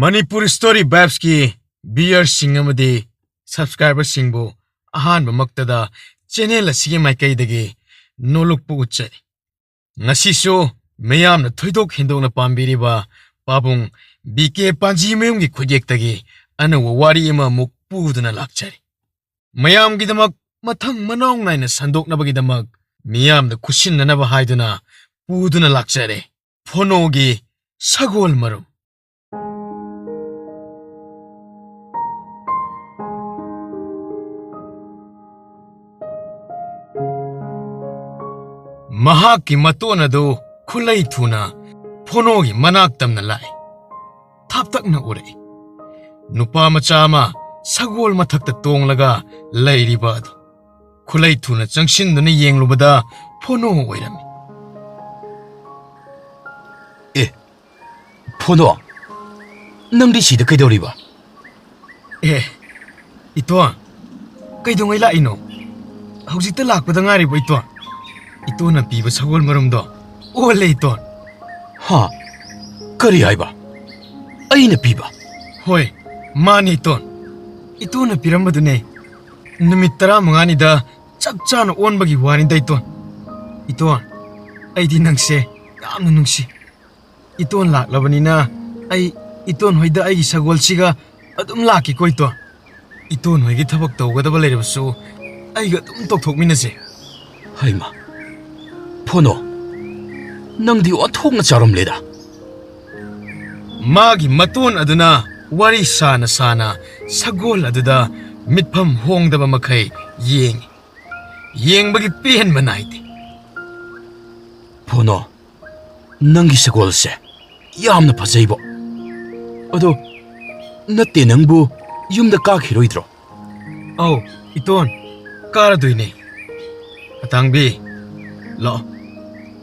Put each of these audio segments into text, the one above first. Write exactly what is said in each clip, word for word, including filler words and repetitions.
Manipur story ꯚꯥꯏꯕꯁꯀꯤ ꯚꯤꯌꯔꯁꯤꯡ ꯑꯃꯗꯤ ꯁꯕꯁꯀ꯭ꯔꯥꯏꯕꯔꯁꯤꯡꯕꯨ ꯑꯍꯥꯟꯕꯃꯛꯇꯗ channel ꯑꯁꯤꯒꯤ ꯃꯥꯏꯀꯩꯗꯒꯤ ꯅꯣꯂꯨꯛꯄ ꯎꯠꯆꯔꯤ꯫ ꯉꯁꯤꯁꯨ ꯃꯤꯌꯥꯝꯅ ꯊꯣꯏꯗꯣꯛ ꯍꯦꯟꯗꯣꯛꯅ ꯄꯥꯝꯕꯤꯔꯤꯕ ꯄꯥꯕꯨꯡ ꯕꯤ ꯀꯦ ꯄꯥꯟꯖꯤꯃꯌꯨꯝꯒꯤ ꯈꯨꯠꯌꯦꯛꯇꯒꯤ ꯑꯅꯧꯕ ꯋꯥꯔꯤ ꯑꯃꯃꯨꯛ ꯄꯨꯗꯨꯅ ꯂꯥꯛꯆꯔꯤ꯫ ꯃꯌꯥꯝꯒꯤꯗꯃꯛ ꯃꯊꯪ ꯃꯅꯥꯎ ꯅꯥꯏꯅ ꯁꯟꯗꯣꯛꯅꯕꯒꯤꯗꯃꯛ ꯃꯤꯌꯥꯝꯗ ꯈꯨꯠꯁꯤꯟꯅꯅꯕ ꯍꯥꯏꯗꯨꯅ ꯄꯨꯗꯨꯅ ꯂꯥꯛꯆꯔꯦ꯫ ꯐꯣꯅꯣꯒꯤ ꯁꯒꯣꯜ ꯃꯔꯨꯝ꯫ ꯃꯍꯥꯛꯀꯤ ꯃꯇꯣꯟ ꯑꯗꯨ ꯈꯨꯂꯩ ꯊꯨꯅ ꯐꯣꯅꯣꯒꯤ ꯃꯅꯥꯛ ꯇꯝꯅ ꯂꯥꯛꯏ꯫ ꯊꯥꯞꯇꯛꯅ ꯎꯔꯛꯏ꯫ ꯅꯨꯄꯥ ꯃꯆꯥ ꯑꯃ ꯁꯒꯣꯜ ꯃꯊꯛꯇ ꯇꯣꯡꯂꯒ ꯂꯩꯔꯤꯕ ꯑꯗꯨ꯫ ꯈꯨꯂꯩ ꯊꯨꯅ ꯆꯪꯁꯤꯟꯗꯨꯅ ꯌꯦꯡꯂꯨꯕꯗ ꯐꯣꯅꯣ ꯑꯣꯏꯔꯝꯃꯤ꯫ ꯑꯦ, ꯐꯣꯅꯣ, ꯅꯪꯗꯤ ꯁꯤꯗ ꯀꯩꯗꯧꯔꯤꯕ? ꯑꯦ, ꯏꯇꯣꯟ, ꯀꯩꯗꯧꯉꯩ ꯂꯥꯛꯏꯅꯣ? ꯍꯧꯖꯤꯛꯇ ꯂꯥꯛꯄꯗ ꯉꯥꯏꯔꯤꯕꯣ, ꯏꯇꯣꯟ? ꯏꯇꯣꯟꯅ ꯄꯤꯕ ꯁꯒꯣꯜ ꯃꯔꯨꯝꯗꯣ ꯑꯣꯜꯂꯦ, ꯏꯇꯣꯟ꯫ ꯍꯥ? ꯀꯔꯤ ꯍꯥꯏꯕ? ꯑꯩꯅ ꯄꯤꯕ? ꯍꯣꯏ, ꯃꯥꯅꯦ, ꯏꯇꯣꯟ꯫ ꯏꯇꯣꯟꯅ ꯄꯤꯔꯝꯕꯗꯨꯅꯦ꯫ ꯅꯨꯃꯤꯠ ꯇꯔꯥꯃꯉꯥꯅꯤꯗ ꯆꯞ ꯆꯥꯅ ꯑꯣꯟꯕꯒꯤ ꯋꯥꯅꯤꯗ, ꯏꯇꯣꯟ꯫ ꯏꯇꯣꯟ, ꯑꯩꯗꯤ ꯅꯪꯁꯦ ꯌꯥꯝꯅ ꯅꯨꯡꯁꯤ꯫ ꯏꯇꯣꯟ ꯂꯥꯛꯂꯕꯅꯤꯅ ꯑꯩ ꯏꯇꯣꯟ ꯍꯣꯏꯗ ꯑꯩꯒꯤ ꯁꯒꯣꯜꯁꯤꯒ ꯑꯗꯨꯝ ꯂꯥꯛꯀꯦꯀꯣ, ꯏꯇꯣꯟ꯫ ꯏꯇꯣꯟ ꯍꯣꯏꯒꯤ ꯊꯕꯛ ꯇꯧꯒꯗꯕ ꯂꯩꯔꯕꯁꯨ ꯑꯩꯒ ꯑꯗꯨꯝ ꯇꯧꯊꯣꯛꯃꯤꯟꯅꯁꯦ꯫ ꯍꯩꯃ, ꯐꯣꯅꯣ, ꯅꯪꯗꯤ ꯑꯣꯟꯊꯣꯛꯅ ꯆꯥꯎꯔꯝꯂꯦꯗ꯫ ꯃꯥꯒꯤ ꯃꯇꯣꯟ ꯑꯗꯨꯅ ꯋꯥꯔꯤ ꯁꯥꯅ ꯁꯥꯅ ꯁꯒꯣꯜ ꯑꯗꯨꯗ ꯃꯤꯠꯐꯝ ꯍꯣꯡꯗꯕ ꯃꯈꯩ ꯌꯦꯡꯏ꯫ ꯌꯦꯡꯕꯒꯤ ꯄꯦꯟꯕ ꯅꯥꯏꯗꯦ꯫ ꯐꯣꯅꯣ, ꯅꯪꯒꯤ ꯁꯒꯣꯜꯁꯦ ꯌꯥꯝꯅ ꯐꯖꯩꯕꯣ꯫ ꯑꯗꯣ, ꯅꯠꯇꯦ, ꯅꯪꯕꯨ ꯌꯨꯝꯗ ꯀꯥꯈꯤꯔꯣꯏꯗ꯭ꯔꯣ? ꯑꯧ, ꯏꯇꯣꯟ, ꯀꯥꯔꯗꯣꯏꯅꯦ꯫ ꯑꯇꯥꯡꯕꯤ, ꯂꯥꯛꯑꯣ,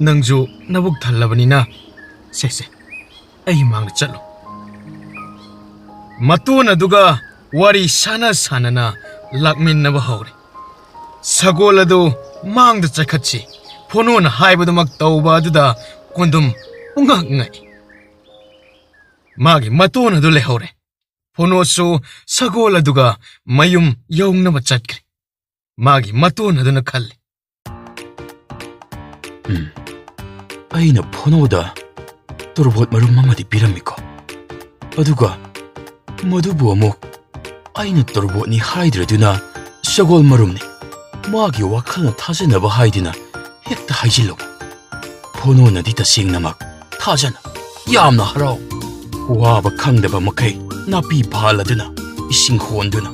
ꯅꯪꯁꯨ ꯅꯕꯨꯛ ꯊꯜꯂꯕꯅꯤꯅ꯫ ꯁꯦ, ꯁꯦ, ꯑꯩꯒꯤ ꯃꯥꯡꯗ ꯆꯠꯂꯣ꯫ ꯃꯇꯣꯟ ꯑꯗꯨꯒ ꯋꯥꯔꯤ ꯁꯥꯟꯅ ꯁꯥꯟꯅꯅ ꯂꯥꯛꯃꯤꯟꯅꯕ ꯍꯧꯔꯦ꯫ ꯁꯒꯣꯜ ꯑꯗꯨ ꯃꯥꯡꯗ ꯆꯠꯈꯠꯁꯤ꯫ ꯐꯣꯅꯣꯅ ꯍꯥꯏꯕꯗꯨꯃꯛ ꯇꯧꯕ ꯑꯗꯨꯗ ꯀꯣꯟꯗꯨꯝ ꯄꯨꯡꯉꯛ ꯉꯛꯏ꯫ ꯃꯥꯒꯤ ꯃꯇꯣꯟ ꯑꯗꯨ ꯂꯩꯍꯧꯔꯦ꯫ ꯐꯣꯅꯣꯁꯨ ꯁꯒꯣꯜ ꯑꯗꯨꯒ ꯃꯌꯨꯝ ꯌꯧꯅꯕ ꯆꯠꯈ꯭ꯔꯦ꯫ ꯃꯥꯒꯤ ꯃꯇꯣꯟ ꯑꯗꯨꯅ ꯈꯜꯂꯤ꯫ "ꯎꯝ, ꯑꯩꯅ ꯐꯣꯅꯣꯗ ꯇꯣꯔꯕꯣꯠ ꯃꯔꯨꯝ ꯑꯃꯗꯤ ꯄꯤꯔꯝꯃꯤꯀꯣ꯫ ꯑꯗꯨꯒ ꯃꯗꯨꯕꯨ ꯑꯃꯨꯛ ꯑꯩꯅ ꯇꯣꯔꯕꯣꯠꯅꯤ ꯍꯥꯏꯗ꯭ꯔꯗꯨꯅ ꯁꯒꯣꯜ ꯃꯔꯨꯝꯅꯤ꯫ ꯃꯥꯒꯤ ꯋꯥꯈꯜꯅ ꯊꯥꯖꯅꯕ ꯍꯥꯏꯗꯨꯅ ꯍꯦꯛꯇ ꯍꯥꯏꯖꯤꯜꯂꯨꯕ꯫" ꯐꯣꯅꯣꯅꯗꯤ ꯇꯁꯦꯡꯅꯃꯛ ꯊꯥꯖꯅ, ꯌꯥꯝꯅ ꯍꯔꯥꯎ, ꯋꯥꯕ ꯈꯪꯗꯕ ꯃꯈꯩ ꯅꯥꯄꯤ ꯐꯥꯜꯂꯗꯨꯅ, ꯏꯁꯤꯡ ꯍꯣꯟꯗꯨꯅ,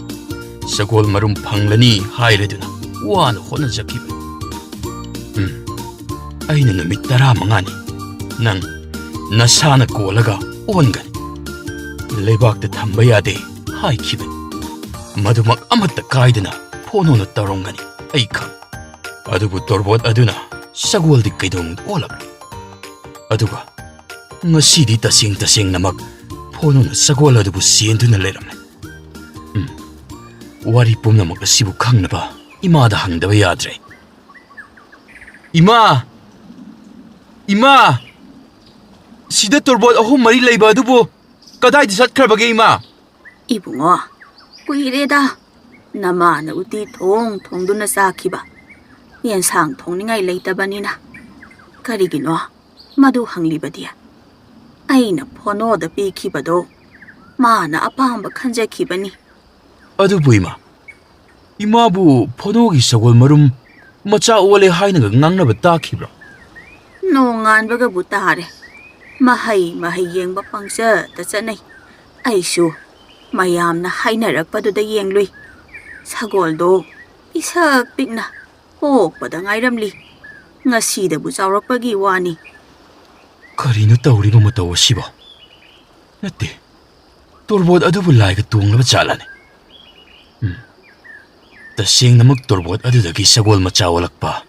ꯁꯒꯣꯜ ꯃꯔꯨꯝ ꯐꯪꯂꯅꯤ ꯍꯥꯏꯔꯗꯨꯅ ꯋꯥꯅ ꯍꯣꯠꯅꯖꯈꯤꯕꯅꯤ꯫ "ꯎꯝ, ꯑꯩꯅ ꯅꯨꯃꯤꯠ ꯇꯔꯥꯃꯉꯥꯅꯤ ꯅꯪ ꯅꯁꯥꯅ ꯀꯣꯜꯂꯒ ꯑꯣꯟꯒꯅꯤ꯫ ꯂꯩꯕꯥꯛꯇ ꯊꯝꯕ ꯌꯥꯗꯦ ꯍꯥꯏꯈꯤꯕꯅꯤ꯫ ꯃꯗꯨꯃꯛ ꯑꯃꯠꯇ ꯀꯥꯏꯗꯅ ꯐꯣꯅꯣꯅ ꯇꯧꯔꯝꯒꯅꯤ, ꯑꯩ ꯈꯪ꯫ ꯑꯗꯨꯕꯨ ꯇꯣꯔꯕꯣꯠ ꯑꯗꯨꯅ ꯁꯒꯣꯜꯗꯤ ꯀꯩꯗꯧꯅꯨꯡꯗ ꯑꯣꯜꯂꯛꯂꯤ꯫ ꯑꯗꯨꯒ ꯉꯁꯤꯗꯤ ꯇꯁꯦꯡ ꯇꯁꯦꯡꯅꯃꯛ ꯐꯣꯅꯣꯅ ꯁꯒꯣꯜ ꯑꯗꯨꯕꯨ ꯁꯦꯟꯗꯨꯅ ꯂꯩꯔꯝꯂꯦ꯫ ꯎꯝ, ꯋꯥꯔꯤ ꯄꯨꯝꯅꯃꯛ ꯑꯁꯤꯕꯨ ꯈꯪꯅꯕ ꯏꯃꯥꯗ ꯍꯪꯗꯕ ꯌꯥꯗ꯭ꯔꯦ꯫ ꯏꯃꯥ! ꯏꯃꯥ! ꯁꯤꯗ ꯇꯣꯔꯕꯣꯠ ꯑꯍꯨꯝ ꯃꯔꯤ ꯂꯩꯕ ꯑꯗꯨꯕꯨ ꯀꯗꯥꯏꯗ ꯆꯠꯈ꯭ꯔꯕꯒꯦ, ꯏꯃꯥ?" "ꯏꯕꯨꯡꯉꯣ, ꯀꯨꯏꯔꯦꯗ ꯅꯃꯥꯅ ꯎꯇꯤ ꯊꯣꯡ ꯊꯣꯡꯗꯨꯅ ꯆꯥꯈꯤꯕ꯫ ꯌꯦꯟꯁꯥꯡ ꯊꯣꯡꯅꯤꯡꯉꯥꯏ ꯂꯩꯇꯕꯅꯤꯅ꯫ ꯀꯔꯤꯒꯤꯅꯣ ꯃꯗꯨ ꯍꯪꯂꯤꯕꯗꯤ? ꯑꯩꯅ ꯐꯣꯅꯣꯗ ꯄꯤꯈꯤꯕꯗꯣ ꯃꯥꯅ ꯑꯄꯥꯝꯕ ꯈꯟꯖꯈꯤꯕꯅꯤ꯫" "ꯑꯗꯨꯕꯨ ꯏꯃꯥ, ꯏꯃꯥꯕꯨ ꯐꯣꯅꯣꯒꯤ ꯁꯒꯣꯜ ꯃꯔꯨꯝ ꯃꯆꯥ ꯑꯣꯜꯂꯦ ꯍꯥꯏꯅꯒ ꯉꯥꯡꯅꯕ ꯇꯥꯈꯤꯕ꯭ꯔꯣ?" "ꯅꯣꯡꯉꯥꯟꯕꯒꯕꯨ ꯇꯥꯔꯦ꯫ ꯃꯍꯩ ꯃꯍꯩ ꯌꯦꯡꯕ ꯄꯪꯆꯠꯇ ꯆꯠꯅꯩ꯫ ꯑꯩꯁꯨ ꯃꯌꯥꯝꯅ ꯍꯥꯏꯅꯔꯛꯄꯗꯨꯗ ꯌꯦꯡꯂꯨꯏ꯫ ꯁꯒꯣꯜꯗꯣ ꯄꯤꯁꯛ ꯄꯤꯛꯅ ꯄꯣꯛꯄꯗ ꯉꯥꯏꯔꯝꯂꯤ꯫ ꯉꯁꯤꯗꯕꯨ ꯆꯥꯎꯔꯛꯄꯒꯤ ꯋꯥꯅꯤ꯫" "ꯀꯔꯤꯅꯣ ꯇꯧꯔꯤꯕ ꯃꯇꯧ ꯑꯁꯤꯕꯣ? ꯅꯠꯇꯦ, ꯇꯣꯔꯕꯣꯠ ꯑꯗꯨꯕꯨ ꯂꯥꯏꯒ ꯇꯣꯡꯂꯕ ꯖꯥꯠꯂꯅꯦ? ꯎꯝ, ꯇꯁꯦꯡꯅꯃꯛ ꯇꯣꯔꯕꯣꯠ ꯑꯗꯨꯗꯒꯤ ꯁꯒꯣꯜ ꯃꯆꯥ ꯑꯣꯜꯂꯛꯄ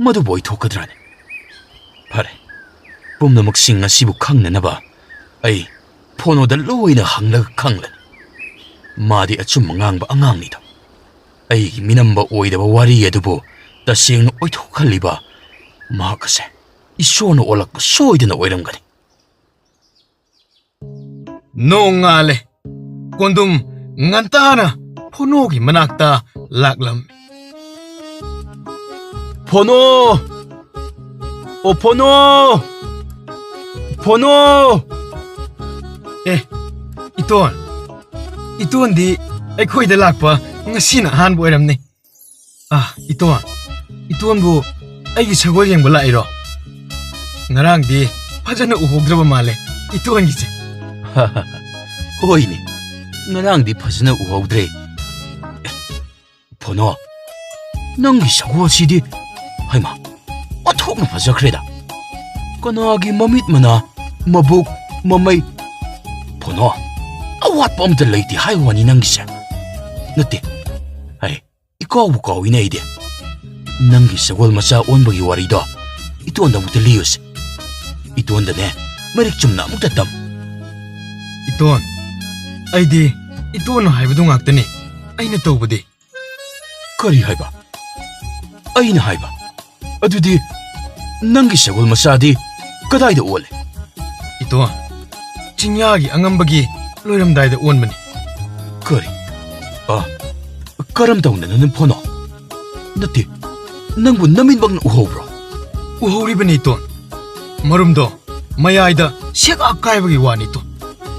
ꯃꯗꯨꯕꯨ ꯑꯣꯏꯊꯣꯛꯀꯗ꯭ꯔꯥꯅꯦ? ꯐꯔꯦ, ꯄꯨꯝꯅꯃꯛꯁꯤꯡ ꯑꯁꯤꯕꯨ ꯈꯪꯅꯅꯕ ꯑꯩ ꯐꯣꯅꯣꯗ ꯂꯣꯏꯅ ꯍꯪꯂꯒ ꯈꯪꯂꯅꯤ꯫ ꯃꯥꯗꯤ ꯑꯆꯨꯝꯕ ꯉꯥꯡꯕ ꯑꯉꯥꯡꯅꯤꯗꯣ꯫ ꯑꯩꯒꯤ ꯃꯤꯅꯝꯕ ꯑꯣꯏꯗꯕ ꯋꯥꯔꯤ ꯑꯗꯨꯕꯨ ꯇꯁꯦꯡꯅ ꯑꯣꯏꯊꯣꯛꯍꯜꯂꯤꯕ ꯃꯍꯥꯛ ꯑꯁꯦ ꯏꯁꯣꯔꯅ ꯑꯣꯜꯂꯛꯄ ꯁꯣꯏꯗꯅ ꯑꯣꯏꯔꯝꯒꯅꯤ꯫" ꯅꯣꯡ ꯉꯥꯜꯂꯦ꯫ ꯀꯣꯟꯗꯨꯝ ꯉꯟꯇꯥꯅ ꯐꯣꯅꯣꯒꯤ ꯃꯅꯥꯛꯇ ꯂꯥꯛꯂꯝꯃꯤ꯫ "ꯐꯣꯅꯣ! ꯑꯣ ꯐꯣꯅꯣ! ꯐꯣꯅꯣ!" ꯑꯦ, ꯏꯇꯣꯟ, ꯏꯇꯣꯟꯗꯤ ꯑꯩꯈꯣꯏꯗ ꯂꯥꯛꯄ ꯉꯁꯤꯅ ꯑꯍꯥꯟꯕ ꯑꯣꯏꯔꯝꯅꯤ꯫ ꯑꯥ, ꯏꯇꯣꯟ, ꯏꯇꯣꯟꯕꯨ ꯑꯩꯒꯤ ꯁꯒꯣꯜ ꯌꯦꯡꯕ ꯂꯥꯛꯏꯔꯣ? ꯉꯔꯥꯡꯗꯤ ꯐꯖꯅ ꯎꯍꯧꯗ꯭ꯔꯕ ꯃꯥꯜꯂꯦ ꯏꯇꯣꯟꯒꯤꯁꯦ꯫ "ꯍꯣꯏꯅꯦ, ꯉꯔꯥꯡꯗꯤ ꯐꯖꯅ ꯎꯍꯧꯗ꯭ꯔꯦ꯫ ꯑꯦ, ꯐꯣꯅꯣ, ꯅꯪꯒꯤ ꯁꯒꯣꯜꯁꯤꯗꯤ, ꯍꯩꯃꯥ, ꯑꯣꯟꯊꯣꯛꯅ ꯐꯖꯈ꯭ꯔꯦꯗ꯫ ꯀꯅꯥꯒꯤ ꯃꯃꯤꯠ ꯃꯅꯥ, ꯃꯕꯨꯛ, ꯃꯃꯩ? ꯐꯣꯅꯣ, ꯑꯋꯥꯠꯄ ꯑꯝꯇ ꯂꯩꯇꯦ ꯍꯥꯏ ꯋꯥꯅꯤ ꯅꯪꯒꯤꯁꯦ꯫ ꯅꯠꯇꯦ, ꯍꯩ, ꯏꯀꯥꯎꯕꯨ ꯀꯥꯎꯏꯅꯦ ꯑꯩꯗꯤ꯫ ꯅꯪꯒꯤ ꯁꯒꯣꯜ ꯃꯆꯥ ꯑꯣꯟꯕꯒꯤ ꯋꯥꯔꯤꯗꯣ ꯏꯇꯣꯟꯗ ꯑꯃꯨꯛꯇ ꯂꯤꯌꯨꯁꯦ꯫ ꯏꯇꯣꯟꯗꯅꯦ, ꯃꯔꯤꯛ ꯆꯨꯝꯅ ꯑꯃꯨꯛꯇ ꯇꯝ꯫" "ꯏꯇꯣꯟ, ꯑꯩꯗꯤ ꯏꯇꯣꯟꯅ ꯍꯥꯏꯕꯗꯨ ꯉꯥꯛꯇꯅꯤ ꯑꯩꯅ ꯇꯧꯕꯗꯤ꯫" "ꯀꯔꯤ ꯍꯥꯏꯕ? ꯑꯩꯅ ꯍꯥꯏꯕ? ꯑꯗꯨꯗꯤ ꯅꯪꯒꯤ ꯁꯒꯣꯜ ꯃꯆꯥꯗꯤ ꯀꯗꯥꯏꯗ ꯑꯣꯜꯂꯦ?" "ꯏꯇꯣꯟ, ꯆꯤꯡꯌꯥꯒꯤ ꯑꯉꯝꯕꯒꯤ ꯂꯣꯏꯔꯝꯗꯥꯏꯗ ꯑꯣꯟꯕꯅꯤ꯫" "ꯀꯔꯤ? ꯑ, ꯀꯔꯝ ꯇꯧꯅꯅꯣ ꯅꯪ ꯐꯣꯅꯣ? ꯅꯠꯇꯦ, ꯅꯪꯕꯨ ꯅꯃꯤꯠꯃꯛꯅ ꯎꯍꯧꯕ꯭ꯔꯣ?" "ꯎꯍꯧꯔꯤꯕꯅꯤ ꯏꯇꯣꯟ꯫ ꯃꯔꯨꯝꯗꯣ ꯃꯌꯥꯏꯗ ꯁꯦꯒꯥ ꯀꯥꯏꯕꯒꯤ ꯋꯥꯅꯤ ꯏꯇꯣꯟ꯫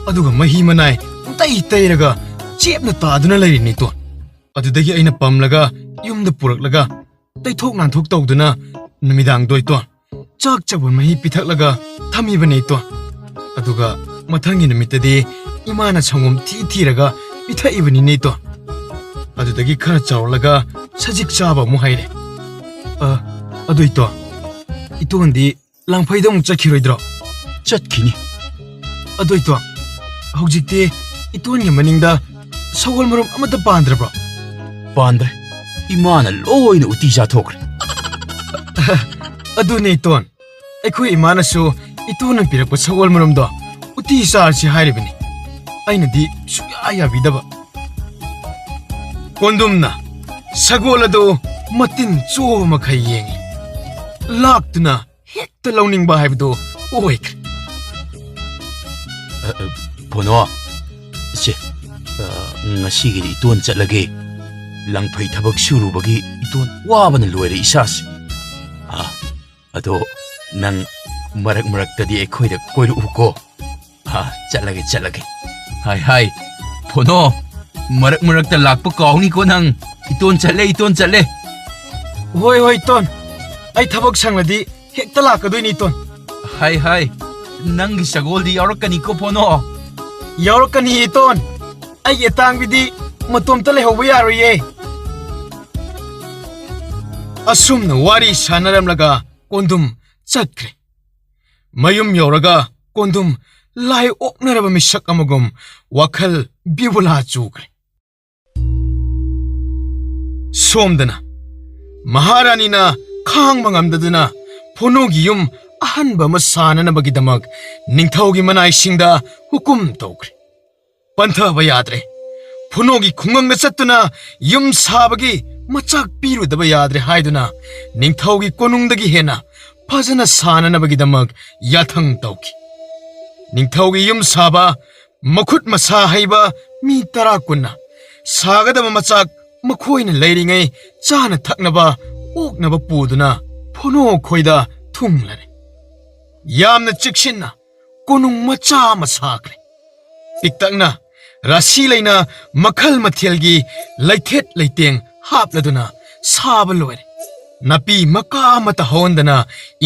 ꯑꯗꯨꯒ ꯃꯍꯤ ꯃꯅꯥꯏ ꯄꯨꯡꯇꯩ ꯇꯩꯔꯒ ꯆꯦꯞꯅ ꯇꯥꯗꯨꯅ ꯂꯩꯔꯤꯅꯤ ꯏꯇꯣꯟ꯫ ꯑꯗꯨꯗꯒꯤ ꯑꯩꯅ ꯄꯝꯂꯒ ꯌꯨꯝꯗ ꯄꯨꯔꯛꯂꯒ ꯇꯩꯊꯣꯛ ꯅꯥꯟꯊꯣꯛ ꯇꯧꯗꯨꯅ ꯅꯨꯃꯤꯗꯥꯡꯗꯣ ꯏꯇꯣꯟ ꯆꯥꯛ ꯆꯥꯕ ꯃꯍꯤ ꯄꯤꯊꯛꯂꯒ ꯊꯝꯃꯤꯕꯅꯦ ꯏꯇꯣꯟ꯫ ꯑꯗꯨꯒ ꯃꯊꯪꯒꯤ ꯅꯨꯃꯤꯠꯇꯗꯤ ꯏꯃꯥꯅ ꯁꯪꯒꯣꯝ ꯊꯤ ꯊꯤꯔꯒ ꯄꯤꯊꯛꯏꯕꯅꯤꯅꯦ ꯏꯇꯣꯟ꯫ ꯑꯗꯨꯗꯒꯤ ꯈꯔ ꯆꯥꯎꯔꯛꯂꯒ ꯁꯖꯤꯛ ꯆꯥꯕ ꯑꯃꯨꯛ ꯍꯩꯔꯦ꯫ ꯑ, ꯑꯗꯨ ꯏꯇꯣꯟ, ꯏꯇꯣꯟꯗꯤ ꯂꯥꯡꯐꯩꯗ ꯑꯃꯨꯛ ꯆꯠꯈꯤꯔꯣꯏꯗ꯭ꯔꯣ?" "ꯆꯠꯈꯤꯅꯤ꯫" "ꯑꯗꯨ ꯏꯇꯣꯟ, ꯍꯧꯖꯤꯛꯇꯤ ꯏꯇꯣꯟꯒꯤ ꯃꯅꯤꯡꯗ ꯁꯒꯣꯜ ꯃꯔꯨꯝ ꯑꯃꯠꯇ ꯄꯥꯟꯗ꯭ꯔꯕ꯭ꯔꯣ?" "ꯄꯥꯟꯗ꯭ꯔꯦ꯫ ꯏꯃꯥꯅ ꯂꯣꯏꯅ ꯎꯇꯤ ꯆꯥꯊꯣꯛꯈ꯭ꯔꯦ꯫" "ꯑꯗꯨꯅꯦ ꯏꯇꯣꯟ, ꯑꯩꯈꯣꯏ ꯏꯃꯥꯅꯁꯨ ꯏꯇꯣꯟꯅ ꯄꯤꯔꯛꯄ ꯁꯒꯣꯜ ꯃꯔꯨꯝꯗꯣ ꯎꯇꯤ ꯆꯥꯔꯁꯤ ꯍꯥꯏꯔꯤꯕꯅꯤ꯫ ꯑꯩꯅꯗꯤ ꯁꯨꯡꯌꯥ ꯌꯥꯕꯤꯗꯕ꯫" ꯀꯣꯟꯗꯨꯝꯅ ꯁꯒꯣꯜ ꯑꯗꯨ ꯃꯇꯤꯟ ꯆꯣꯕ ꯃꯈꯩ ꯌꯦꯡꯉꯤ꯫ ꯂꯥꯛꯇꯨꯅ ꯍꯦꯛꯇ ꯂꯧꯅꯤꯡꯕ ꯍꯥꯏꯕꯗꯨ ꯑꯣꯏꯈ꯭ꯔꯦ꯫ "ꯑ, ꯑ, ꯐꯣꯅꯣ, ꯁꯦ, ꯑ, ꯉꯁꯤꯒꯤꯗꯤ ꯏꯇꯣꯟ ꯆꯠꯂꯒꯦ꯫ ꯂꯪꯐꯩ ꯊꯕꯛ ꯁꯨꯔꯨꯕꯒꯤ ꯏꯇꯣꯟ ꯋꯥꯕꯅ ꯂꯣꯏꯔꯦ ꯏꯁꯥꯁꯦ꯫ ꯑ, ꯑꯗꯣ ꯅꯪ ꯃꯔꯛ ꯃꯔꯛꯇꯗꯤ ꯑꯩꯈꯣꯏꯗ ꯀꯣꯏꯔꯛꯎꯀꯣ꯫ ꯑ, ꯆꯠꯂꯒꯦ, ꯆꯠꯂꯒꯦ꯫ ꯍꯥꯏ, ꯍꯥꯏ, ꯐꯣꯅꯣ, ꯃꯔꯛ ꯃꯔꯛꯇ ꯂꯥꯛꯄ ꯀꯥꯎꯅꯤꯀꯣ ꯅꯪ꯫ ꯏꯇꯣꯟ ꯆꯠꯂꯦ, ꯏꯇꯣꯟ ꯆꯠꯂꯦ꯫ ꯍꯣꯏ, ꯍꯣꯏ, ꯏꯇꯣꯟ꯫ ꯑꯩ ꯊꯕꯛ ꯁꯪꯂꯗꯤ ꯍꯦꯛꯇ ꯂꯥꯛꯀꯗꯣꯏꯅꯤ, ꯏꯇꯣꯟ꯫ ꯍꯥꯏ, ꯍꯥꯏ, ꯅꯪꯒꯤ ꯁꯒꯣꯜꯗꯤ ꯌꯥꯎꯔꯛꯀꯅꯤꯀꯣ, ꯐꯣꯅꯣ꯫ ꯌꯥꯎꯔꯛꯀꯅꯤ, ꯏꯇꯣꯟ꯫ ꯑꯩꯒꯤ ꯑꯇꯥꯡꯕꯤꯗꯤ ꯃꯇꯣꯝꯇ ꯂꯩꯍꯧꯕ ꯌꯥꯔꯣꯏꯌꯦ꯫ ꯑꯁꯨꯝꯅ ꯋꯥꯔꯤ ꯁꯥꯟꯅꯔꯝꯂꯒ ꯀꯣꯟꯗꯨꯝ ꯆꯠꯈ꯭ꯔꯦ꯫ ꯃꯌꯨꯝ ꯌꯧꯔꯒ ꯀꯣꯟꯗꯨꯝ ꯂꯥꯏ ꯑꯣꯛꯅꯔꯕ ꯃꯤꯁꯛ ꯑꯃꯒꯨꯝ ꯋꯥꯈꯜ ꯕꯤꯕꯨꯂꯥ ꯆꯨꯈ꯭ꯔꯦ꯫ ꯁꯣꯝꯗꯅ ꯃꯍꯥꯔꯥꯅꯤꯅ ꯈꯥꯡꯕ ꯉꯝꯗꯗꯨꯅ ꯐꯣꯅꯣꯒꯤ ꯌꯨꯝ ꯑꯍꯟꯕ ꯑꯃ ꯁꯥꯅꯅꯕꯒꯤꯗꯃꯛ ꯅꯤꯡꯊꯧꯒꯤ ꯃꯅꯥꯏꯁꯤꯡꯗ ꯍꯨꯀꯨꯝ ꯇꯧꯈ꯭ꯔꯦ꯫ ꯄꯟꯊꯕ ꯌꯥꯗ꯭ꯔꯦ꯫ ꯐꯣꯅꯣꯒꯤ ꯈꯨꯡꯒꯪꯗ ꯆꯠꯇꯨꯅ ꯌꯨꯝ ꯁꯥꯕꯒꯤ ꯃꯆꯥꯛ ꯄꯤꯔꯨꯗꯕ ꯌꯥꯗ꯭ꯔꯦ ꯍꯥꯏꯗꯨꯅ ꯅꯤꯡꯊꯧꯒꯤ ꯀꯣꯅꯨꯡꯗꯒꯤ ꯍꯦꯟꯅ ꯐꯖꯅ ꯁꯥꯅꯅꯕꯒꯤꯗꯃꯛ ꯌꯥꯊꯪ ꯇꯧꯈꯤ꯫ ꯅꯤꯡꯊꯧꯒꯤ ꯌꯨꯝ ꯁꯥꯕ ꯃꯈꯨꯠ ꯃꯁꯥ ꯍꯩꯕ ꯃꯤ ꯇꯔꯥ ꯀꯨꯟꯅ ꯁꯥꯒꯗꯕ ꯃꯆꯥꯛ ꯃꯈꯣꯏꯅ ꯂꯩꯔꯤꯉꯩ ꯆꯥꯅ ꯊꯛꯅꯕ ꯑꯣꯛꯅꯕ ꯄꯨꯗꯨꯅ ꯐꯣꯅꯣ ꯈꯣꯏꯗ ꯊꯨꯡꯂꯔꯦ꯫ ꯌꯥꯝꯅ ꯆꯦꯛꯁꯤꯟꯅ ꯀꯣꯅꯨꯡ ꯃꯆꯥ ꯑꯃ ꯁꯥꯈ꯭ꯔꯦ꯫ ꯄꯤꯛꯇꯛꯅ ꯔꯥꯁꯤ ꯂꯩꯅ ꯃꯈꯜ ꯃꯊꯦꯜꯒꯤ ꯂꯩꯊꯦꯠ ꯂꯩꯇꯦꯡ ꯍꯥꯞꯂꯗꯨꯅ ꯁꯥꯕ ꯂꯣꯏꯔꯦ꯫ ꯅꯥꯄꯤ ꯃꯀꯥ ꯑꯃꯠꯇ ꯍꯧꯍꯟꯗꯅ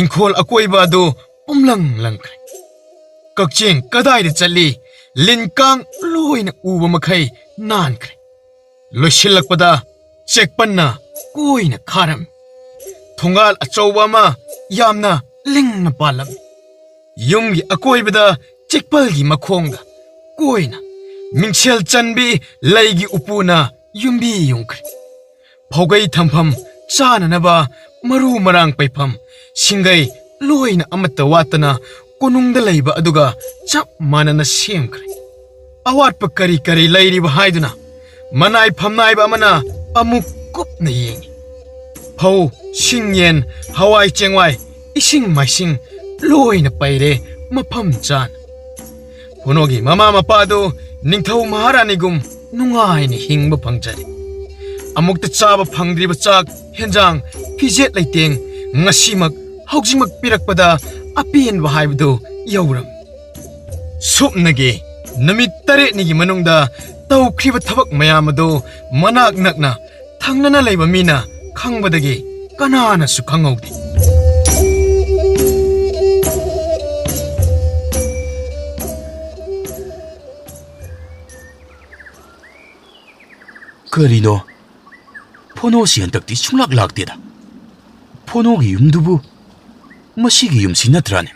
ꯏꯪꯈꯣꯜ ꯑꯀꯣꯏꯕ ꯑꯗꯨ ꯄꯨꯝꯂꯪ ꯂꯪꯈ꯭ꯔꯦ꯫ ꯀꯛꯆꯦꯡ ꯀꯗꯥꯏꯗ ꯆꯠꯂꯤ, ꯂꯤꯟ ꯀꯥꯡ ꯂꯣꯏꯅ ꯎꯕ ꯃꯈꯩ ꯅꯥꯟꯈ꯭ꯔꯦ꯫ ꯂꯣꯏꯁꯤꯜꯂꯛꯄꯗ ꯆꯦꯛꯄꯟꯅ ꯀꯣꯏꯅ ꯈꯥꯔꯝꯃꯤ꯫ ꯊꯣꯡꯒꯥꯜ ꯑꯆꯧꯕ ꯑꯃ ꯌꯥꯝꯅ ꯂꯤꯡꯅ ꯄꯥꯜꯂꯝꯃꯤ꯫ ꯌꯨꯝꯒꯤ ꯑꯀꯣꯏꯕꯗ ꯆꯦꯛꯄꯜꯒꯤ ꯃꯈꯣꯡꯗ ꯀꯣꯏꯅ ꯃꯤꯡꯁꯦꯜ ꯆꯟꯕꯤ ꯂꯩꯒꯤ ꯎꯄꯨꯅ ꯌꯨꯝꯕꯤ ꯌꯨꯡꯈ꯭ꯔꯦ꯫ ꯐꯧꯒꯩ ꯊꯝꯐꯝ, ꯆꯥꯅꯅꯕ ꯃꯔꯨ ꯃꯔꯥꯡ ꯄꯩꯐꯝ, ꯁꯤꯡꯒꯩ ꯂꯣꯏꯅ ꯑꯃꯠꯇ ꯋꯥꯠꯇꯅ ꯀꯣꯅꯨꯡꯗ ꯂꯩꯕ ꯑꯗꯨꯒ ꯆꯞ ꯃꯥꯟꯅꯅ ꯁꯦꯝꯈ꯭ꯔꯦ꯫ ꯑꯋꯥꯠꯄ ꯀꯔꯤ ꯀꯔꯤ ꯂꯩꯔꯤꯕ ꯍꯥꯏꯗꯨꯅ ꯃꯅꯥꯏ ꯐꯝꯅꯥꯏꯕ ꯑꯃꯅ ꯑꯃꯨꯛ ꯀꯨꯞꯅ ꯌꯦꯡꯉꯤ꯫ ꯐꯧ, ꯁꯤꯡ ꯌꯦꯟ, ꯍꯋꯥꯏ ꯆꯦꯡꯋꯥꯏ, ꯏꯁꯤꯡ ꯃꯥꯏꯁꯤꯡ ꯂꯣꯏꯅ ꯄꯩꯔꯦ ꯃꯐꯝ ꯆꯥꯅ꯫ ꯄꯣꯅꯣꯒꯤ ꯃꯃꯥ ꯃꯄꯥꯗꯨ ꯅꯤꯡꯊꯧ ꯃꯍꯥꯔꯥꯅꯤꯒꯨꯝ ꯅꯨꯡꯉꯥꯏꯅ ꯍꯤꯡꯕ ꯐꯪꯖꯔꯦ꯫ ꯑꯃꯨꯛꯇ ꯆꯥꯕ ꯐꯪꯗ꯭ꯔꯤꯕ ꯆꯥꯛ, ꯍꯦꯟꯖꯥꯡ, ꯐꯤꯖꯦꯠ ꯂꯩꯇꯦꯡ ꯉꯁꯤꯃꯛ, ꯍꯧꯖꯤꯛꯃꯛ ꯄꯤꯔꯛꯄꯗ ꯑꯄꯦꯟꯕ ꯍꯥꯏꯕꯗꯨ ꯌꯧꯔꯝꯃꯤ꯫ ꯁꯨꯞꯅꯒꯤ ꯅꯨꯃꯤꯠ ꯇꯔꯦꯠꯅꯤꯒꯤ ꯃꯅꯨꯡꯗ ꯇꯧꯈ꯭ꯔꯤꯕ ꯊꯕꯛ ꯃꯌꯥꯝ ꯑꯗꯨ ꯃꯅꯥꯛ ꯅꯛꯅ ꯊꯪꯅꯅ ꯂꯩꯕ ꯃꯤꯅ ꯈꯪꯕꯗꯒꯤ ꯀꯅꯥꯅꯁꯨ ꯈꯪꯍꯧꯗꯦ꯫ ꯀꯔꯤꯅꯣ? ꯐꯣꯅꯣꯁꯤ ꯍꯟꯗꯛꯇꯤ ꯁꯨꯡꯂꯥꯛ ꯂꯥꯛꯇꯦꯗ꯫ ꯐꯣꯅꯣꯒꯤ ꯌꯨꯝꯗꯨꯕꯨ ꯃꯁꯤꯒꯤ ꯌꯨꯝꯁꯤ ꯅꯠꯇ꯭ꯔꯥꯅꯦ?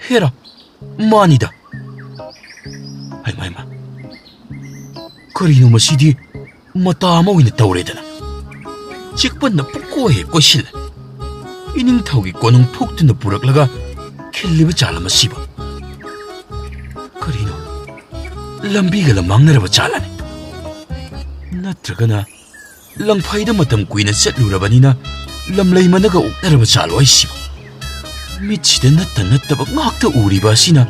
ꯍꯦꯔꯥ, ꯃꯥꯅꯤꯗ꯫ ꯍꯩꯃꯥ, ꯍꯩꯃꯥ꯫ ꯀꯔꯤꯅꯣ ꯃꯁꯤꯗꯤ? ꯃꯇꯥ ꯑꯃ ꯑꯣꯏꯅ ꯇꯧꯔꯦꯗꯅ꯫ ꯆꯦꯛꯄꯟꯅ ꯄꯨꯡꯀꯣꯏ ꯍꯦꯛ ꯀꯣꯏꯁꯤꯜꯂꯦ꯫ ꯏꯅꯤꯡꯊꯧꯒꯤ ꯀꯣꯅꯨꯡ ꯐꯨꯛꯇꯨꯅ ꯄꯨꯔꯛꯂꯒ ꯈꯤꯜꯂꯤꯕ ꯖꯥꯠꯂ ꯃꯁꯤꯕꯨ? ꯀꯔꯤꯅꯣ? ꯂꯝꯕꯤꯒ ꯂꯝꯃꯥꯡꯅꯔꯕ ꯖꯥꯠꯂꯅꯦ? ꯅꯠꯇ꯭ꯔꯒꯅ ꯂꯪꯐꯩꯗ ꯃꯇꯝ ꯀꯨꯏꯅ ꯆꯠꯂꯨꯔꯕꯅꯤꯅ ꯂꯝꯂꯩ ꯃꯅꯒ ꯑꯣꯛꯅꯔꯕ ꯖꯥꯠꯂꯣ ꯍꯥꯏꯁꯤꯕꯨ? ꯃꯤꯠꯁꯤꯗ ꯅꯠꯇ ꯅꯠꯇꯕ ꯉꯥꯛꯇ ꯎꯔꯤꯕ ꯑꯁꯤꯅ꯫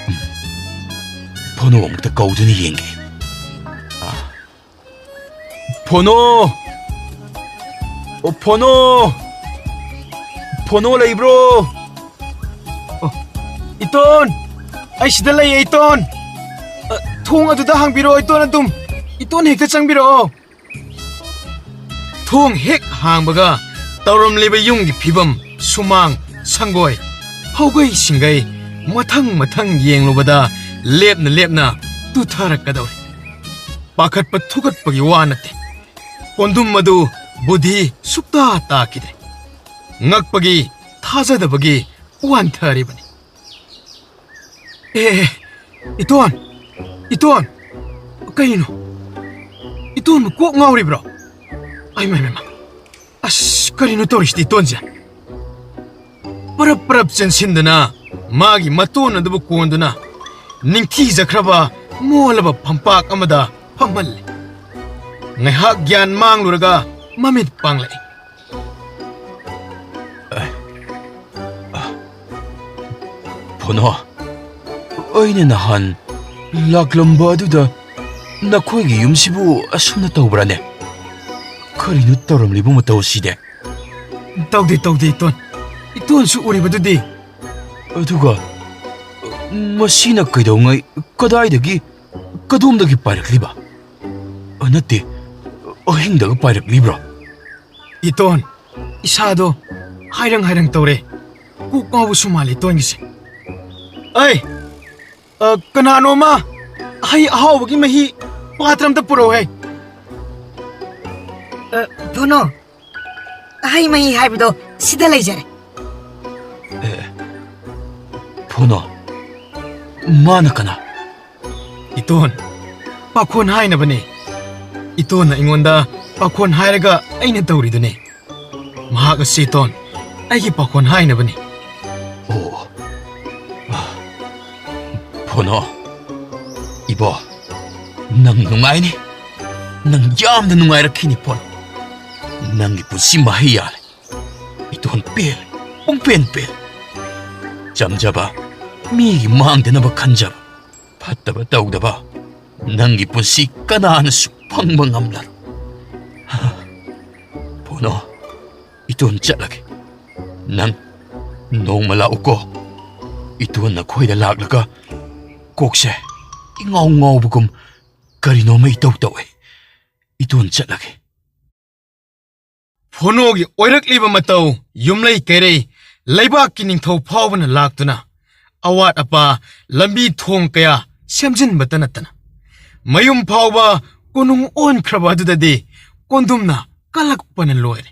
ꯎꯝ, ꯐꯣꯅꯣ ꯑꯃꯨꯛꯇ ꯀꯧꯗꯨꯅ ꯌꯦꯡꯒꯦ꯫ ꯑꯥ, ꯐꯣꯅꯣ! ꯑꯣ, ꯐꯣꯅꯣ! ꯐꯣꯅꯣ ꯂꯩꯕ꯭ꯔꯣ? ꯑꯣ, ꯏꯇꯣꯟ! ꯑꯩ ꯁꯤꯗ ꯂꯩꯌꯦ, ꯏꯇꯣꯟ! ꯑ, ꯊꯣꯡ ꯑꯗꯨꯗ ꯍꯥꯡꯕꯤꯔꯛꯑꯣ, ꯏꯇꯣꯟ ꯑꯗꯨꯝ꯫ ꯏꯇꯣꯟ ꯍꯦꯛꯇ ꯆꯪꯕꯤꯔꯛꯑꯣ꯫ ꯊꯣꯡ ꯍꯦꯛ ꯍꯥꯡꯕꯒ ꯇꯧꯔꯝꯂꯤꯕ ꯌꯨꯝꯒꯤ ꯐꯤꯕꯝ, ꯁꯨꯃꯥꯡ, ꯁꯪꯒꯣꯏ, ꯍꯧꯒꯩ ꯁꯤꯡꯒꯩ ꯃꯊꯪ ꯃꯊꯪ ꯌꯦꯡꯂꯨꯕꯗ ꯂꯦꯞꯅ ꯂꯦꯞꯅ ꯇꯨꯊꯔꯛꯀꯗꯧꯔꯦ꯫ ꯄꯥꯈꯠꯄ ꯊꯨꯀꯠꯄꯒꯤ ꯋꯥ ꯅꯠꯇꯦ꯫ ꯀꯣꯟꯗꯨꯝ ꯑꯗꯨ ꯕꯨꯙꯤ ꯁꯨꯛꯇꯥ ꯇꯥꯈꯤꯗ꯭ꯔꯦ꯫ ꯉꯛꯄꯒꯤ, ꯊꯥꯖꯗꯕꯒꯤ ꯋꯥꯟꯊꯔꯤꯕꯅꯤ꯫ ꯑꯦ, ꯑꯦ, ꯏꯇꯣꯟ! ꯏꯇꯣꯟ! ꯀꯩꯅꯣ? ꯏꯇꯣꯟꯕꯨ ꯀꯣꯛ ꯉꯥꯎꯔꯤꯕ꯭ꯔꯣ? ꯑꯩ ꯃꯥ, ꯃꯥ, ꯃꯥ꯫ ꯑꯁ, ꯀꯔꯤꯅꯣ ꯇꯧꯔꯤꯁꯤꯗꯤ ꯏꯇꯣꯟꯁꯦ? ꯄꯔꯞ ꯄꯔꯞ ꯆꯦꯟꯁꯤꯟꯗꯨꯅ ꯃꯥꯒꯤ ꯃꯇꯣꯟ ꯑꯗꯨꯕꯨ ꯀꯣꯟꯗꯨꯅ ꯅꯤꯡꯊꯤꯖꯈ꯭ꯔꯕ ꯃꯣꯜꯂꯕ ꯐꯝꯄꯥꯛ ꯑꯃꯗ ꯐꯝꯍꯜꯂꯦ꯫ ꯉꯥꯏꯍꯥꯛ ꯒ꯭ꯌꯥꯟ ꯃꯥꯡꯂꯨꯔꯒ ꯃꯃꯤꯠ ꯄꯥꯡꯂꯛꯏ꯫ ꯐꯣꯅꯣ, ꯑꯩꯅ ꯅꯍꯥꯟ ꯂꯥꯛꯂꯝꯕ ꯑꯗꯨꯗ ꯅꯈꯣꯏꯒꯤ ꯌꯨꯝꯁꯤꯕꯨ ꯑꯁꯨꯝꯅ ꯇꯧꯕ꯭ꯔꯥꯅꯦ? ꯀꯔꯤꯅꯣ ꯇꯧꯔꯝꯂꯤꯕ ꯃꯇꯧ ꯑꯁꯤꯗꯤ? ꯇꯧꯗꯦ, ꯇꯧꯗꯦ, ꯏꯇꯣꯟ꯫ ꯏꯇꯣꯟꯁꯨ ꯎꯔꯤꯕꯗꯨꯗꯤ꯫ ꯑꯗꯨꯒ ꯃꯁꯤꯅ ꯀꯩꯗꯧꯉꯩ, ꯀꯗꯥꯏꯗꯒꯤ, ꯀꯗꯣꯝꯗꯒꯤ ꯄꯥꯏꯔꯛꯂꯤꯕ? ꯑ, ꯅꯠꯇꯦ, ꯑꯍꯤꯡꯗꯒ ꯄꯥꯏꯔꯛꯂꯤꯕ꯭ꯔꯣ? ꯏꯇꯣꯟ, ꯏꯁꯥꯗꯣ ꯍꯥꯏꯔꯪ ꯍꯥꯏꯔꯪ ꯇꯧꯔꯦ꯫ ꯀꯣꯛ ꯉꯥꯎꯕꯁꯨ ꯃꯥꯜꯂꯦ ꯏꯇꯣꯟꯒꯤꯁꯦ꯫ ꯑꯩ, ꯑ, ꯀꯅꯥꯅꯣꯃ ꯍꯩ ꯑꯍꯥꯎꯕꯒꯤ ꯃꯍꯤ ꯄꯥꯇ꯭ꯔ ꯑꯝꯇ ꯄꯨꯔꯛꯎꯍꯦ꯫ ꯑ, ꯐꯨꯅꯣ, ꯍꯩ ꯃꯍꯤ ꯍꯥꯏꯕꯗꯣ ꯁꯤꯗ ꯂꯩꯖꯔꯦ꯫ ꯑꯦ, ꯐꯨꯅꯣ, ꯃꯥꯅ ꯀꯅꯥ? ꯏꯇꯣꯟ, ꯄꯥꯈꯣꯟ ꯍꯥꯏꯅꯕꯅꯦ꯫ ꯏꯇꯣꯟꯅ ꯑꯩꯉꯣꯟꯗ ꯄꯥꯈꯣꯟ ꯍꯥꯏꯔꯒ ꯑꯩꯅ ꯇꯧꯔꯤꯗꯨꯅꯦ꯫ ꯃꯍꯥꯛ ꯑꯁꯤ ꯏꯇꯣꯟ, ꯑꯩꯒꯤ ꯄꯥꯈꯣꯟ ꯍꯥꯏꯅꯕꯅꯤ꯫ ꯑꯣ, ꯐꯣꯅꯣ, ꯏꯕꯣ, ꯅꯪ ꯅꯨꯡꯉꯥꯏꯅꯤ꯫ ꯅꯪ ꯌꯥꯝꯅ ꯅꯨꯡꯉꯥꯏꯔꯛꯈꯤꯅꯤ, ꯐꯣꯅꯣ꯫ ꯅꯪꯒꯤ ꯄꯨꯟꯁꯤ ꯃꯍꯩ ꯌꯥꯜꯂꯦ꯫ ꯏꯇꯣꯟ ꯄꯦꯜꯂꯦ, ꯄꯨꯡꯄꯦꯟ ꯄꯦꯜꯂꯦ꯫ ꯆꯝꯖꯕ, ꯃꯤꯒꯤ ꯃꯥꯡꯗꯅꯕ ꯈꯟꯖꯕ, ꯐꯠꯇꯕ ꯇꯧꯗꯕ, ꯅꯪꯒꯤ ꯄꯨꯟꯁꯤ ꯀꯅꯥꯅꯁꯨ ꯐꯪꯕ ꯉꯝꯂꯔꯣꯏ꯫ ꯐꯣꯅꯣ, ꯏꯇꯣꯟ ꯆꯠꯂꯒꯦ꯫ ꯅꯪ ꯅꯣꯡꯃ ꯂꯥꯛꯎꯀꯣ꯫ ꯏꯇꯣꯟ ꯅꯈꯣꯏꯗ ꯂꯥꯛꯂꯒ ꯀꯣꯛꯁꯦ ꯏꯉꯥꯎ ꯉꯥꯎꯕꯒꯨꯝ ꯀꯔꯤꯅꯣꯃ ꯏꯇꯧ ꯇꯧꯏ꯫ ꯏꯇꯣꯟ ꯆꯠꯂꯒꯦ꯫ ꯐꯣꯅꯣꯒꯤ ꯑꯣꯏꯔꯛꯂꯤꯕ ꯃꯇꯧ ꯌꯨꯝꯂꯩ ꯀꯩꯔꯩ ꯂꯩꯕꯥꯛꯀꯤ ꯅꯤꯡꯊꯧ ꯐꯥꯎꯕꯅ ꯂꯥꯛꯇꯨꯅ ꯑꯋꯥꯠ ꯑꯄꯥ ꯂꯝꯕꯤ ꯊꯣꯡ ꯀꯌꯥ ꯁꯦꯝꯖꯤꯟꯕꯇ ꯅꯠꯇꯅ ꯃꯌꯨꯝ ꯐꯥꯎꯕ ꯀꯣꯅꯨꯡ ꯑꯣꯟꯈ꯭ꯔꯕ ꯑꯗꯨꯗꯗꯤ ꯀꯣꯟꯗꯨꯝꯅ ꯀꯜꯂꯛꯄꯅ ꯂꯣꯏꯔꯦ꯫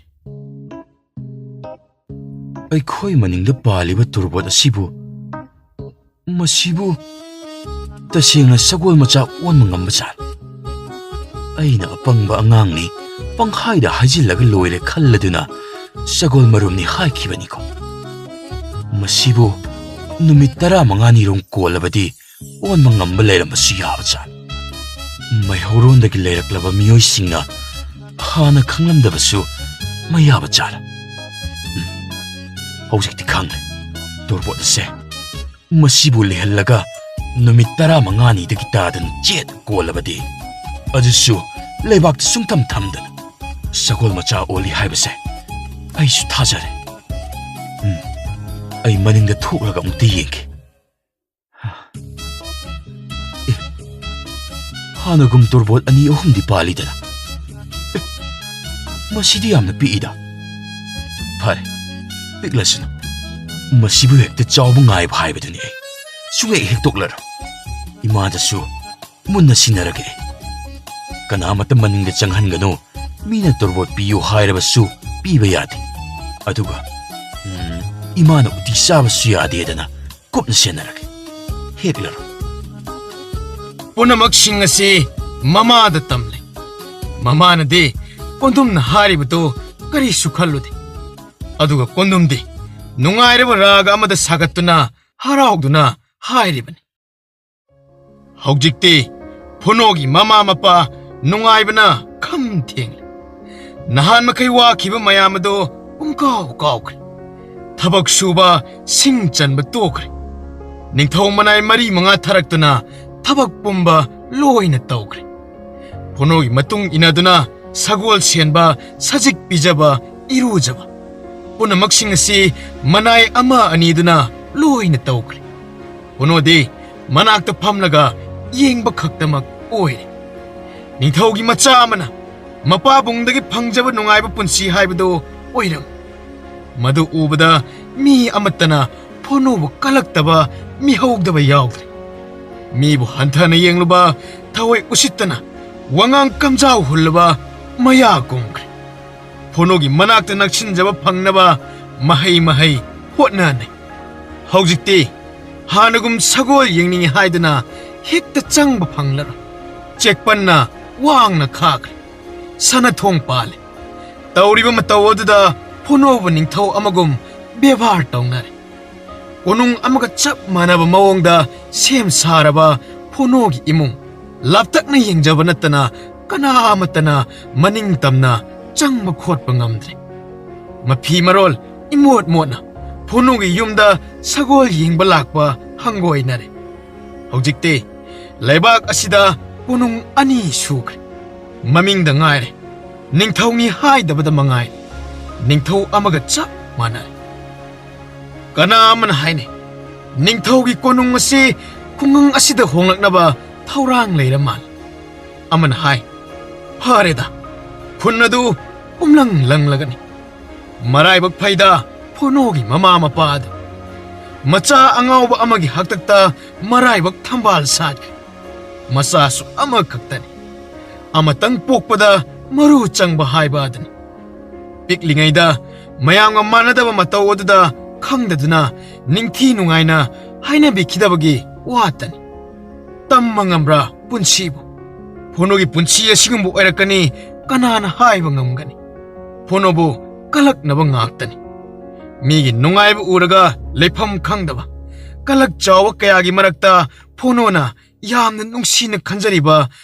ꯑꯩꯈꯣꯏ ꯃꯅꯤꯡꯗ ꯄꯥꯜꯂꯤꯕ ꯇꯣꯔꯕꯣꯠ ꯑꯁꯤꯕꯨ, ꯃꯁꯤꯕꯨ ꯇꯁꯦꯡꯅ ꯁꯒꯣꯜ ꯃꯆꯥ ꯑꯣꯟꯕ ꯉꯝꯕ ꯖꯥꯠ? ꯑꯩꯅ ꯑꯄꯪꯕ ꯑꯉꯥꯡꯅꯤ, ꯄꯪꯍꯥꯏꯗ ꯍꯥꯏꯖꯤꯜꯂꯒ ꯂꯣꯏꯔꯦ ꯈꯜꯂꯗꯨꯅ ꯁꯒꯣꯜ ꯃꯔꯨꯝꯅꯤ ꯍꯥꯏꯈꯤꯕꯅꯤꯀꯣ꯫ ꯃꯁꯤꯕꯨ ꯅꯨꯃꯤꯠ ꯇꯔꯥꯃꯉꯥꯅꯤꯔꯣꯝ ꯀꯣꯜꯂꯕꯗꯤ ꯑꯣꯟꯕ ꯉꯝꯕ ꯂꯩꯔꯝꯕꯁꯨ ꯌꯥꯕ ꯖꯥꯠ꯫ ꯃꯩꯍꯧꯔꯣꯟꯗꯒꯤ ꯂꯩꯔꯛꯂꯕ ꯃꯤꯑꯣꯏꯁꯤꯡꯅ ꯍꯥꯟꯅ ꯈꯪꯂꯝꯗꯕꯁꯨ ꯃꯌꯥꯕ ꯖꯥꯠꯂ? ꯎꯝ, ꯍꯧꯖꯤꯛꯇꯤ ꯈꯪꯂꯦ꯫ ꯇꯣꯔꯕꯣꯠ ꯑꯁꯦ ꯃꯁꯤꯕꯨ ꯂꯤꯍꯜꯂꯒ ꯅꯨꯃꯤꯠ ꯇꯔꯥꯃꯉꯥꯅꯤꯗꯒꯤ ꯇꯥꯗꯅ ꯆꯦꯠ ꯀꯣꯜꯂꯕꯗꯤ, ꯑꯗꯨꯁꯨ ꯂꯩꯕꯥꯛꯇ ꯁꯨꯡꯊꯝ ꯊꯝꯗꯅ ꯁꯒꯣꯜ ꯃꯆꯥ ꯑꯣꯜꯂꯤ ꯍꯥꯏꯕꯁꯦ ꯑꯩꯁꯨ ꯊꯥꯖꯔꯦ꯫ ꯎꯝ, ꯑꯩ ꯃꯅꯤꯡꯗ ꯊꯣꯛꯂꯒ ꯑꯃꯨꯛꯇ ꯌꯦꯡꯒꯦ꯫ ꯑꯦ, ꯍꯥꯟꯅꯒꯨꯝ ꯇꯣꯔꯕꯣꯠ ꯑꯅꯤ ꯑꯍꯨꯝꯗꯤ ꯄꯥꯜꯂꯤꯗꯅ꯫ ꯑꯦ, ꯃꯁꯤꯗꯤ ꯌꯥꯝꯅ ꯄꯤꯛꯏꯗ꯫ ꯐꯔꯦ, ꯄꯤꯛꯂꯁꯅꯨ꯫ ꯃꯁꯤꯕꯨ ꯍꯦꯛꯇ ꯆꯥꯎꯕ ꯉꯥꯏꯕ ꯍꯥꯏꯕꯗꯨꯅꯤ ꯑꯩ꯫ ꯁꯨꯡꯍꯦꯛ ꯍꯦꯛꯇꯣꯛꯂꯔꯣꯏ꯫ ꯏꯃꯥꯗꯁꯨ ꯃꯨꯟꯅ ꯁꯤꯟꯅꯔꯒꯦ꯫ ꯀꯅꯥꯃꯠꯇ ꯃꯅꯤꯡꯗ ꯆꯪꯍꯟꯒꯅꯨ꯫ ꯃꯤꯅ ꯇꯣꯔꯕꯣꯠ ꯄꯤꯌꯨ ꯍꯥꯏꯔꯕꯁꯨ ꯄꯤꯕ ꯌꯥꯗꯦ꯫ ꯑꯗꯨꯒ, ꯎꯝ, ꯏꯃꯥꯅ ꯎꯇꯤ ꯆꯥꯕꯁꯨ ꯌꯥꯗꯦꯗꯅ ꯀꯨꯞꯅ ꯁꯦꯟꯅꯔꯒꯦ꯫ ꯍꯦꯛꯂꯔꯣꯏ꯫ ꯄꯨꯝꯅꯃꯛꯁꯤꯡ ꯑꯁꯤ ꯃꯃꯥꯗ ꯇꯝꯂꯦ꯫ ꯃꯃꯥꯅꯗꯤ ꯀꯣꯟꯗꯨꯝꯅ ꯍꯥꯏꯔꯤꯕꯗꯨ ꯀꯔꯤꯁꯨ ꯈꯜꯂꯨꯗꯦ꯫ ꯑꯗꯨꯒ ꯀꯣꯟꯗꯨꯝꯗꯤ ꯅꯨꯡꯉꯥꯏꯔꯕ ꯔꯥꯒ ꯑꯃꯗ ꯁꯥꯒꯠꯇꯨꯅ ꯍꯔꯥꯎꯗꯨꯅ ꯍꯥꯏꯔꯤꯕꯅꯤ꯫ ꯍꯧꯖꯤꯛꯇꯤ ꯐꯨꯅꯣꯒꯤ ꯃꯃꯥ ꯃꯄꯥ ꯅꯨꯡꯉꯥꯏꯕꯅ ꯈꯝ ꯊꯦꯡꯂꯦ꯫ ꯅꯍꯥꯟ ꯃꯈꯩ ꯋꯥꯈꯤꯕ ꯃꯌꯥꯝ ꯑꯗꯨ ꯄꯨꯡꯀꯥꯎ ꯀꯥꯎꯈ꯭ꯔꯦ꯫ ꯊꯕꯛ ꯁꯨꯕ, ꯁꯤꯡ ꯆꯟꯕ ꯇꯣꯛꯈ꯭ꯔꯦ꯫ ꯅꯤꯡꯊꯧ ꯃꯅꯥꯏ ꯃꯔꯤ ꯃꯉꯥ ꯊꯥꯔꯛꯇꯨꯅ ꯊꯕꯛ ꯄꯨꯝꯕ ꯂꯣꯏꯅ ꯇꯧꯈ꯭ꯔꯦ꯫ ꯐꯨꯅꯣꯒꯤ ꯃꯇꯨꯡ ꯏꯟꯅꯗꯨꯅ ꯁꯒꯣꯜ ꯁꯦꯟꯕ, ꯁꯖꯤꯛ ꯄꯤꯖꯕ, ꯏꯔꯨꯖꯕ, ꯄꯨꯝꯅꯃꯛꯁꯤꯡ ꯑꯁꯤ ꯃꯅꯥꯏ ꯑꯃ ꯑꯅꯤꯗꯨꯅ ꯂꯣꯏꯅ ꯇꯧꯈ꯭ꯔꯦ꯫ ꯐꯨꯅꯣꯗꯤ ꯃꯅꯥꯛꯇ ꯐꯝꯂꯒ ꯌꯦꯡꯕ ꯈꯛꯇꯃꯛ ꯑꯣꯏꯔꯦ꯫ ꯅꯤꯡꯊꯧꯒꯤ ꯃꯆꯥ ꯑꯃꯅ ꯃꯄꯥꯕꯨꯡꯗꯒꯤ ꯐꯪꯖꯕ ꯅꯨꯡꯉꯥꯏꯕ ꯄꯨꯟꯁꯤ ꯍꯥꯏꯕꯗꯨ ꯑꯣꯏꯔꯝꯃꯤ꯫ ꯃꯗꯨ ꯎꯕꯗ ꯃꯤ ꯑꯃꯠꯇꯅ ꯐꯣꯅꯣꯕꯨ ꯀꯜꯂꯛꯇꯕ, ꯃꯤꯍꯧꯗꯕ ꯌꯥꯎꯗ꯭ꯔꯦ꯫ ꯃꯤꯕꯨ ꯍꯟꯊꯅ ꯌꯦꯡꯂꯨꯕ, ꯊꯑꯣꯏ ꯎꯁꯤꯠꯇꯅ ꯋꯥꯉꯥꯡ ꯀꯝꯖꯥꯎ ꯍꯨꯜꯂꯕ ꯃꯌꯥ ꯀꯨꯝꯈ꯭ꯔꯦ꯫ ꯐꯣꯅꯣꯒꯤ ꯃꯅꯥꯛꯇ ꯅꯛꯁꯤꯟꯖꯕ ꯐꯪꯅꯕ ꯃꯍꯩ ꯃꯍꯩ ꯍꯣꯠꯅꯅꯩ꯫ ꯍꯧꯖꯤꯛꯇꯤ ꯍꯥꯟꯅꯒꯨꯝ ꯁꯒꯣꯜ ꯌꯦꯡꯅꯤꯡꯏ ꯍꯥꯏꯗꯨꯅ ꯍꯦꯛꯇ ꯆꯪꯕ ꯐꯪꯂꯔꯣꯏ꯫ ꯆꯦꯛꯄꯟꯅ ꯋꯥꯡꯅ ꯈꯥꯈ꯭ꯔꯦ꯫ ꯁꯅꯥꯊꯣꯡ ꯄꯥꯜꯂꯦ꯫ ꯇꯧꯔꯤꯕ ꯃꯇꯧ ꯑꯗꯨꯗ ꯐꯣꯅꯣꯕꯨ ꯅꯤꯡꯊꯧ ꯑꯃꯒꯨꯝ ꯕꯦꯕꯥꯔ ꯇꯧꯅꯔꯦ꯫ ꯀꯣꯅꯨꯡ ꯑꯃꯒ ꯆꯞ ꯃꯥꯟꯅꯕ ꯃꯑꯣꯡꯗ ꯁꯦꯝ ꯁꯥꯔꯕ ꯐꯣꯅꯣꯒꯤ ꯏꯃꯨꯡ ꯂꯥꯞꯇꯛꯅ ꯌꯦꯡꯖꯕ ꯅꯠꯇꯅ ꯀꯅꯥ ꯑꯃꯠꯇꯅ ꯃꯅꯤꯡ ꯇꯝꯅ ꯆꯪꯕ ꯈꯣꯠꯄ ꯉꯝꯗ꯭ꯔꯦ꯫ ꯃꯐꯤ ꯃꯔꯣꯜ ꯏꯃꯣꯠ ꯃꯣꯠꯅ ꯐꯣꯅꯣꯒꯤ ꯌꯨꯝꯗ ꯁꯒꯣꯜ ꯌꯦꯡꯕ ꯂꯥꯛꯄ ꯍꯪꯒꯣꯏꯅꯔꯦ꯫ ꯍꯧꯖꯤꯛꯇꯤ ꯂꯩꯕꯥꯛ ꯑꯁꯤꯗ ꯀꯣꯅꯨꯡ ꯑꯅꯤ ꯁꯨꯈ꯭ꯔꯦ꯫ ꯃꯃꯤꯡꯗ ꯉꯥꯏꯔꯦ, ꯅꯤꯡꯊꯧꯅꯤ ꯍꯥꯏꯗꯕꯗ ꯃꯉꯥꯏ, ꯅꯤꯡꯊꯧ ꯑꯃꯒ ꯆꯞ ꯃꯥꯟꯅꯔꯦ꯫ ꯀꯅꯥ ꯑꯃꯅ ꯍꯥꯏꯅꯩ, ꯅꯤꯡꯊꯧꯒꯤ ꯀꯣꯅꯨꯡ ꯑꯁꯤ ꯈꯨꯡꯒꯪ ꯑꯁꯤꯗ ꯍꯣꯡꯂꯛꯅꯕ ꯊꯧꯔꯥꯡ ꯂꯩꯔ ꯃꯥꯜꯂꯦ꯫ ꯑꯃꯅ ꯍꯥꯏ, ꯐꯔꯦꯗ, ꯈꯨꯟ ꯑꯗꯨ ꯄꯨꯝꯂꯪ ꯂꯪꯂꯒꯅꯤ꯫ ꯃꯔꯥꯏꯕꯛ ꯐꯩꯗ ꯐꯣꯅꯣꯒꯤ ꯃꯃꯥ ꯃꯄꯥ ꯑꯗꯨ꯫ ꯃꯆꯥ ꯑꯉꯥꯎꯕ ꯑꯃꯒꯤ ꯍꯥꯛꯇꯛꯇ ꯃꯔꯥꯏꯕꯛ ꯊꯝꯕꯥꯜ ꯁꯥꯠꯈ꯭ꯔꯦ꯫ ꯃꯆꯥꯁꯨ ꯑꯃꯈꯛꯇꯅꯤ꯫ ꯑꯃꯇꯪ ꯄꯣꯛꯄꯗ ꯃꯔꯨ ꯆꯪꯕ ꯍꯥꯏꯕ ꯑꯗꯨꯅꯤ꯫ ꯄꯤꯛꯂꯤꯉꯩꯗ ꯃꯌꯥꯝꯒ ꯃꯥꯟꯅꯗꯕ ꯃꯇꯧ ꯑꯗꯨꯗ ꯈꯪꯗꯗꯨꯅ ꯅꯤꯡꯊꯤ ꯅꯨꯡꯉꯥꯏꯅ ꯍꯥꯏꯅꯕꯤꯈꯤꯗꯕꯒꯤ ꯋꯥꯇꯅꯤ꯫ ꯇꯝꯕ ꯉꯝꯕ꯭ꯔꯥ ꯄꯨꯟꯁꯤꯕꯨ? ꯐꯣꯅꯣꯒꯤ ꯄꯨꯟꯁꯤ ꯑꯁꯤꯒꯨꯝꯕ ꯑꯣꯏꯔꯛꯀꯅꯤ ꯀꯅꯥꯅ ꯍꯥꯏꯕ ꯉꯝꯒꯅꯤ? ꯐꯣꯅꯣꯕꯨ ꯀꯂꯛꯅꯕ ꯉꯥꯛꯇꯅꯤ꯫ ꯃꯤꯒꯤ ꯅꯨꯡꯉꯥꯏꯕ ꯎꯔꯒ ꯂꯩꯐꯝ ꯈꯪꯗꯕ ꯀꯂꯛ ꯆꯥꯎꯕ ꯀꯌꯥꯒꯤ ꯃꯔꯛꯇ ꯐꯣꯅꯣꯅ ꯌꯥꯝꯅ ꯅꯨꯡꯁꯤꯅ ꯈꯟꯖꯔꯤꯕ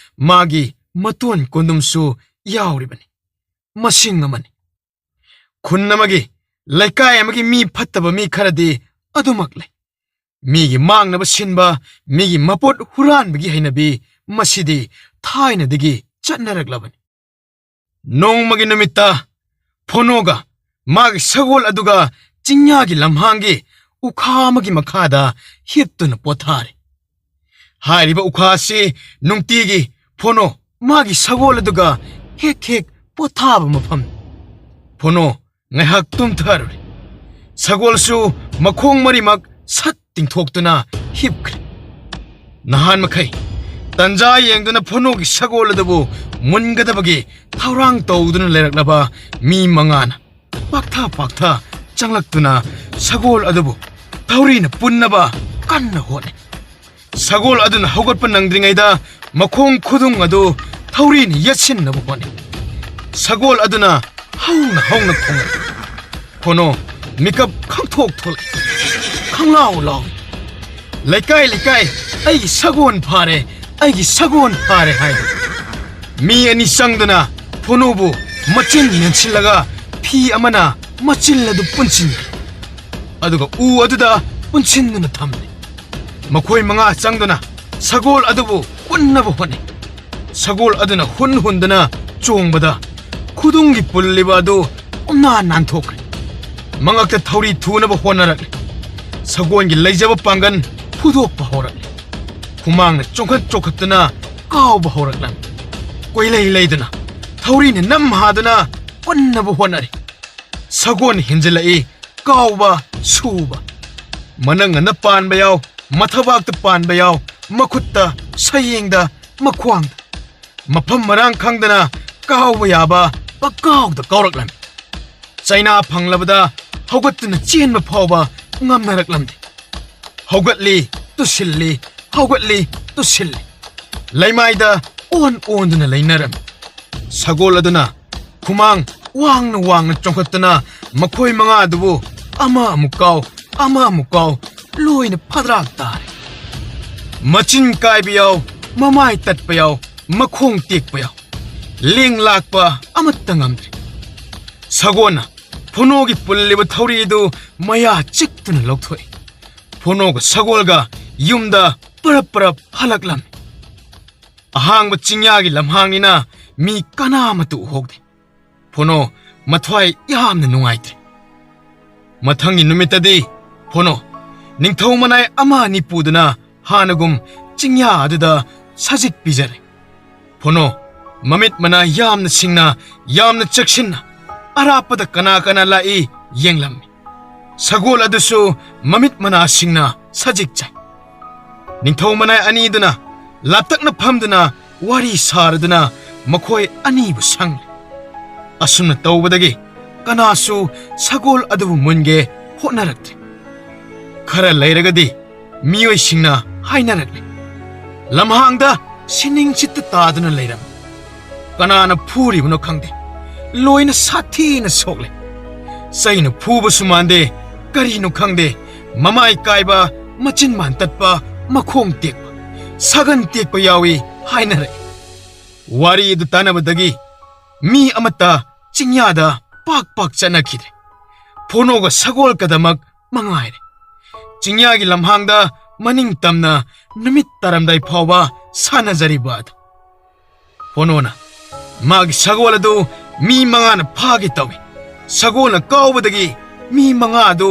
ꯃꯥꯒꯤ ꯃꯇꯣꯟ ꯀꯣꯟꯗꯨꯝꯁꯨ ꯌꯥꯎꯔꯤꯕꯅꯤ꯫ ꯃꯁꯤꯡ ꯑꯃꯅꯤ꯫ ꯈꯨꯟ ꯑꯃꯒꯤ, ꯂꯩꯀꯥꯏ ꯑꯃꯒꯤ ꯃꯤ ꯐꯠꯇꯕ ꯃꯤ ꯈꯔꯗꯤ ꯑꯗꯨꯃꯛ ꯂꯩ꯫ ꯃꯤꯒꯤ ꯃꯥꯡꯅꯕ ꯁꯤꯟꯕ, ꯃꯤꯒꯤ ꯃꯄꯣꯠ ꯍꯨꯔꯥꯟꯕꯒꯤ ꯍꯩꯅꯕꯤ, ꯃꯁꯤꯗꯤ ꯊꯥꯏꯅꯗꯒꯤ ꯆꯠꯅꯔꯛꯂꯕꯅꯤ꯫ ꯅꯣꯡꯃꯒꯤ ꯅꯨꯃꯤꯠꯇ ꯐꯣꯅꯣꯒ ꯃꯥꯒꯤ ꯁꯒꯣꯜ ꯑꯗꯨꯒ ꯆꯤꯡꯌꯥꯒꯤ ꯂꯝꯍꯥꯡꯒꯤ ꯎꯈꯥ ꯑꯃꯒꯤ ꯃꯈꯥꯗ ꯍꯤꯞꯇꯨꯅ ꯄꯣꯊꯥꯔꯤ꯫ ꯍꯥꯏꯔꯤꯕ ꯎꯈꯥ ꯑꯁꯤ ꯅꯨꯡꯇꯤꯒꯤ ꯐꯣꯅꯣ ꯃꯥꯒꯤ ꯁꯒꯣꯜ ꯑꯗꯨꯒ ꯍꯦꯛ ꯍꯦꯛ ꯄꯣꯊꯥꯕ ꯃꯐꯝꯅꯤ꯫ ꯐꯣꯅꯣ ꯉꯥꯏꯍꯥꯛ ꯇꯨꯝꯊꯔꯨꯔꯦ꯫ ꯁꯒꯣꯜꯁꯨ ꯃꯈꯣꯡ ꯃꯔꯤꯃꯛ ꯁꯠ ꯇꯤꯡꯊꯣꯛꯇꯨꯅ ꯍꯤꯞꯈ꯭ꯔꯦ꯫ ꯅꯍꯥꯟ ꯃꯈꯩ ꯇꯟꯖꯥ ꯌꯦꯡꯗꯨꯅ ꯐꯣꯅꯣꯒꯤ ꯁꯒꯣꯜ ꯑꯗꯨꯕꯨ ꯃꯨꯟꯒꯗꯕꯒꯤ ꯊꯧꯔꯥꯡ ꯇꯧꯗꯨꯅ ꯂꯩꯔꯛꯂꯕ ꯃꯤ ꯃꯉꯥꯅ ꯄꯥꯛꯊ ꯄꯥꯛꯊ ꯆꯪꯂꯛꯇꯨꯅ ꯁꯒꯣꯜ ꯑꯗꯨꯕꯨ ꯊꯧꯔꯤꯅ ꯄꯨꯟꯅꯕ ꯀꯟꯅ ꯍꯣꯠꯅꯩ꯫ ꯁꯒꯣꯜ ꯑꯗꯨꯅ ꯍꯧꯒꯠꯄ ꯅꯪꯗ꯭ꯔꯤꯉꯩꯗ ꯃꯈꯣꯡ ꯈꯨꯗꯨꯝ ꯑꯗꯨ ꯊꯧꯔꯤꯅ ꯌꯦꯠꯁꯤꯟꯅꯕ ꯍꯣꯠꯅꯩ꯫ ꯁꯒꯣꯜ ꯑꯗꯨꯅ ꯍꯧꯅ ꯍꯧꯅ ꯈꯣꯡꯂꯛꯏ꯫ ꯐꯣꯅꯣ ꯃꯤꯀꯞ ꯈꯪꯊꯣꯛ ꯊꯣꯛꯂꯛꯏ꯫ ꯈꯪꯂꯥꯎ ꯂꯥꯎꯏ꯫ "ꯂꯩꯀꯥꯏ, ꯂꯩꯀꯥꯏ, ꯑꯩꯒꯤ ꯁꯒꯣꯜ ꯐꯥꯔꯦ, ꯑꯩꯒꯤ ꯁꯒꯣꯜ ꯐꯥꯔꯦ" ꯍꯥꯏ꯫ ꯃꯤ ꯑꯅꯤ ꯆꯪꯗꯨꯅ ꯐꯣꯅꯣꯕꯨ ꯃꯆꯤꯟ ꯃꯦꯟꯁꯤꯜꯂꯒ ꯐꯤ ꯑꯃꯅ ꯃꯆꯤꯜ ꯑꯗꯨ ꯄꯨꯟꯁꯤꯟꯈꯤ꯫ ꯑꯗꯨꯒ ꯎ ꯑꯗꯨꯗ ꯄꯨꯟꯁꯤꯟꯗꯨꯅ ꯊꯝꯂꯦ꯫ ꯃꯈꯣꯏ ꯃꯉꯥ ꯆꯪꯗꯨꯅ ꯁꯒꯣꯜ ꯑꯗꯨꯕꯨ ꯀꯨꯟꯅꯕ ꯍꯣꯠꯅꯩ꯫ ꯁꯒꯣꯜ ꯑꯗꯨꯅ ꯍꯨꯟ ꯍꯨꯟꯗꯨꯅ ꯆꯣꯡꯕꯗ ꯈꯨꯗꯨꯝꯒꯤ ꯄꯨꯜꯂꯤꯕ ꯑꯗꯨ ꯄꯨꯝꯅꯥ ꯅꯥꯟꯊꯣꯛꯈ꯭ꯔꯦ꯫ ꯃꯉꯛꯇ ꯊꯧꯔꯤ ꯊꯨꯅꯕ ꯍꯣꯠꯅꯔꯛꯂꯤ꯫ ꯁꯒꯣꯜꯒꯤ ꯂꯩꯖꯕ ꯄꯥꯡꯒꯜ ꯐꯨꯗꯣꯛꯄ ꯍꯧꯔꯛꯂꯤ꯫ ꯍꯨꯃꯥꯡꯅ ꯆꯣꯡꯈꯠ ꯆꯣꯡꯈꯠꯇꯨꯅ ꯀꯥꯎꯕ ꯍꯧꯔꯛꯂꯝꯃꯤ꯫ ꯀꯣꯏꯂꯩ ꯂꯩꯗꯨꯅ ꯊꯧꯔꯤꯅ ꯅꯝ ꯍꯥꯗꯨꯅ ꯀꯨꯟꯅꯕ ꯍꯣꯠꯅꯔꯤ꯫ ꯁꯒꯣꯜ ꯍꯦꯟꯖꯤꯜꯂꯛꯏ꯫ ꯀꯥꯎꯕ, ꯁꯨꯕ, ꯃꯅꯪꯒꯟꯗ ꯄꯥꯟꯕ ꯌꯥꯎ, ꯃꯊꯕꯥꯛꯇ ꯄꯥꯟꯕ ꯌꯥꯎ, ꯃꯈꯨꯠꯇ, ꯁꯌꯦꯡꯗ, ꯃꯈ꯭ꯋꯥꯡꯗ꯫ ꯃꯐꯝ ꯃꯔꯥꯡ ꯈꯪꯗꯅ ꯀꯥꯎꯕ ꯌꯥꯕ ꯄꯀꯥꯎꯗ ꯀꯥꯎꯔꯛꯂꯝꯃꯤ꯫ ꯆꯩꯅꯥ ꯐꯪꯂꯕꯗ ꯍꯧꯒꯠꯇꯨꯅ ꯆꯦꯟꯕ ꯐꯥꯎꯕ ꯉꯝꯅꯔꯛꯂꯝꯗꯦ꯫ ꯍꯧꯒꯠꯂꯤ, ꯇꯨꯁꯤꯜꯂꯤ, ꯍꯧꯒꯠꯂꯤ, ꯇꯨꯁꯤꯜꯂꯤ꯫ ꯂꯩꯃꯥꯏꯗ ꯑꯣꯟ ꯑꯣꯟꯗꯨꯅ ꯂꯩꯅꯔꯝꯃꯤ꯫ ꯁꯒꯣꯜ ꯑꯗꯨꯅ ꯈꯨꯃꯥꯡ ꯋꯥꯡꯅ ꯋꯥꯡꯅ ꯆꯣꯡꯈꯠꯇꯨꯅ ꯃꯈꯣꯏ ꯃꯉꯥꯗꯨꯕꯨ ꯑꯃ ꯑꯃꯨꯛ ꯀꯥꯎ, ꯑꯃ ꯑꯃꯨꯛ ꯀꯥꯎ, ꯂꯣꯏꯅ ꯐꯗ꯭ꯔꯥꯛ ꯇꯥꯔꯦ꯫ ꯃꯆꯤꯟ ꯀꯥꯏꯕ ꯌꯥꯎ, ꯃꯃꯥꯏ ꯇꯠꯄ ꯌꯥꯎ, ꯃꯈꯣꯡ ꯇꯦꯛꯄ ꯌꯥꯎ, ꯂꯦꯡ ꯂꯥꯛꯄ ꯑꯃꯠꯇ ꯉꯝꯗ꯭ꯔꯦ꯫ ꯁꯒꯣꯜꯅ ꯐꯣꯅꯣꯒꯤ ꯄꯨꯜꯂꯤꯕ ꯊꯧꯔꯤꯗꯨ ꯃꯌꯥ ꯆꯤꯛꯇꯨꯅ ꯂꯧꯊꯣꯛꯏ꯫ ꯐꯣꯅꯣꯒ ꯁꯒꯣꯜꯒ ꯌꯨꯝꯗ ꯄꯔꯞ ꯄꯔꯞ ꯍꯜꯂꯛꯂꯝꯃꯤ꯫ ꯑꯍꯥꯡꯕ ꯆꯤꯡꯌꯥꯒꯤ ꯂꯝꯍꯥꯡꯅꯤꯅ ꯃꯤ ꯀꯅꯥꯃꯠꯇ ꯎꯍꯧꯗꯦ꯫ ꯐꯣꯅꯣ ꯃꯊ꯭ꯋꯥꯏ ꯌꯥꯝꯅ ꯅꯨꯡꯉꯥꯏꯇ꯭ꯔꯦ꯫ ꯃꯊꯪꯒꯤ ꯅꯨꯃꯤꯠꯇꯗꯤ ꯐꯣꯅꯣ ꯅꯤꯡꯊꯧ ꯃꯅꯥꯏ ꯑꯃ ꯑꯅꯤ ꯄꯨꯗꯨꯅ ꯍꯥꯟꯅꯒꯨꯝ ꯆꯤꯡꯌꯥ ꯑꯗꯨꯗ ꯁꯖꯤꯛ ꯄꯤꯖꯔꯦ꯫ ꯐꯣꯅꯣ ꯃꯃꯤꯠ ꯃꯅꯥ ꯌꯥꯝꯅ ꯁꯤꯡꯅ, ꯌꯥꯝꯅ ꯆꯦꯛꯁꯤꯟꯅ ꯑꯔꯥꯞꯄꯗ ꯀꯅꯥ ꯀꯅꯥ ꯂꯥꯛꯏ ꯌꯦꯡꯂꯝꯃꯤ꯫ ꯁꯒꯣꯜ ꯑꯗꯨꯁꯨ ꯃꯃꯤꯠ ꯃꯅꯥ ꯁꯤꯡꯅ ꯁꯖꯤꯛ ꯆꯥꯏ꯫ ꯅꯤꯡꯊꯧ ꯃꯅꯥꯏ ꯑꯅꯤꯗꯨꯅ ꯂꯥꯞꯇꯛꯅ ꯐꯝꯗꯨꯅ ꯋꯥꯔꯤ ꯁꯥꯔꯗꯨꯅ ꯃꯈꯣꯏ ꯑꯅꯤꯕꯨ ꯁꯪꯂꯦ꯫ ꯑꯁꯨꯝꯅ ꯇꯧꯕꯗꯒꯤ ꯀꯅꯥꯁꯨ ꯁꯒꯣꯜ ꯑꯗꯨꯕꯨ ꯃꯨꯟꯒꯦ ꯍꯣꯠꯅꯔꯛꯇ꯭ꯔꯦ꯫ ꯈꯔ ꯂꯩꯔꯒꯗꯤ ꯃꯤꯑꯣꯏꯁꯤꯡꯅ ꯍꯥꯏꯅꯔꯛꯂꯦ, "ꯂꯝꯍꯥꯡꯗ ꯁꯤꯅꯤꯡ ꯁꯤꯠꯇ ꯇꯥꯗꯨꯅ ꯂꯩꯔꯝꯃꯤ꯫ ꯀꯅꯥꯅ ꯐꯨꯔꯤꯕꯅꯣ ꯈꯪꯗꯦ꯫ ꯂꯣꯏꯅ ꯁꯥꯊꯤꯅ ꯁꯣꯛꯂꯦ꯫ ꯆꯩꯅ ꯐꯨꯕꯁꯨ ꯃꯥꯟꯗꯦ, ꯀꯔꯤꯅꯣ ꯈꯪꯗꯦ꯫ ꯃꯃꯥꯏ ꯀꯥꯏꯕ, ꯃꯆꯤꯟ ꯃꯥꯟ ꯇꯠꯄ, ꯃꯈꯣꯡ ꯇꯦꯛꯄ, ꯁꯒꯟ ꯇꯦꯛꯄ ꯌꯥꯎꯏ" ꯍꯥꯏꯅꯔꯛꯏ꯫ ꯋꯥꯔꯤ ꯑꯗꯨ ꯇꯥꯟꯅꯕꯗꯒꯤ ꯃꯤ ꯑꯃꯠꯇ ꯆꯤꯡꯌꯥꯗ ꯄꯥꯛ ꯄꯥꯛ ꯆꯠꯅꯈꯤꯗ꯭ꯔꯦ꯫ ꯐꯣꯅꯣꯒ ꯁꯒꯣꯜꯒꯗꯃꯛ ꯃꯉꯥꯏꯔꯦ꯫ ꯆꯤꯡꯌꯥꯒꯤ ꯂꯝꯍꯥꯡꯗ ꯃꯅꯤꯡ ꯇꯝꯅ ꯅꯨꯃꯤꯠ ꯇꯥꯔꯝꯗꯥꯏ ꯐꯥꯎꯕ ꯁꯥꯟꯅꯖꯔꯤꯕ ꯑꯗꯨ꯫ ꯐꯣꯅꯣꯅ ꯃꯥꯒꯤ ꯁꯒꯣꯜ ꯑꯗꯨ ꯃꯤ ꯃꯉꯥꯅ ꯐꯥꯒꯦ ꯇꯧꯏ꯫ ꯁꯒꯣꯜꯅ ꯀꯥꯎꯕꯗꯒꯤ ꯃꯤ ꯃꯉꯥ ꯑꯗꯨ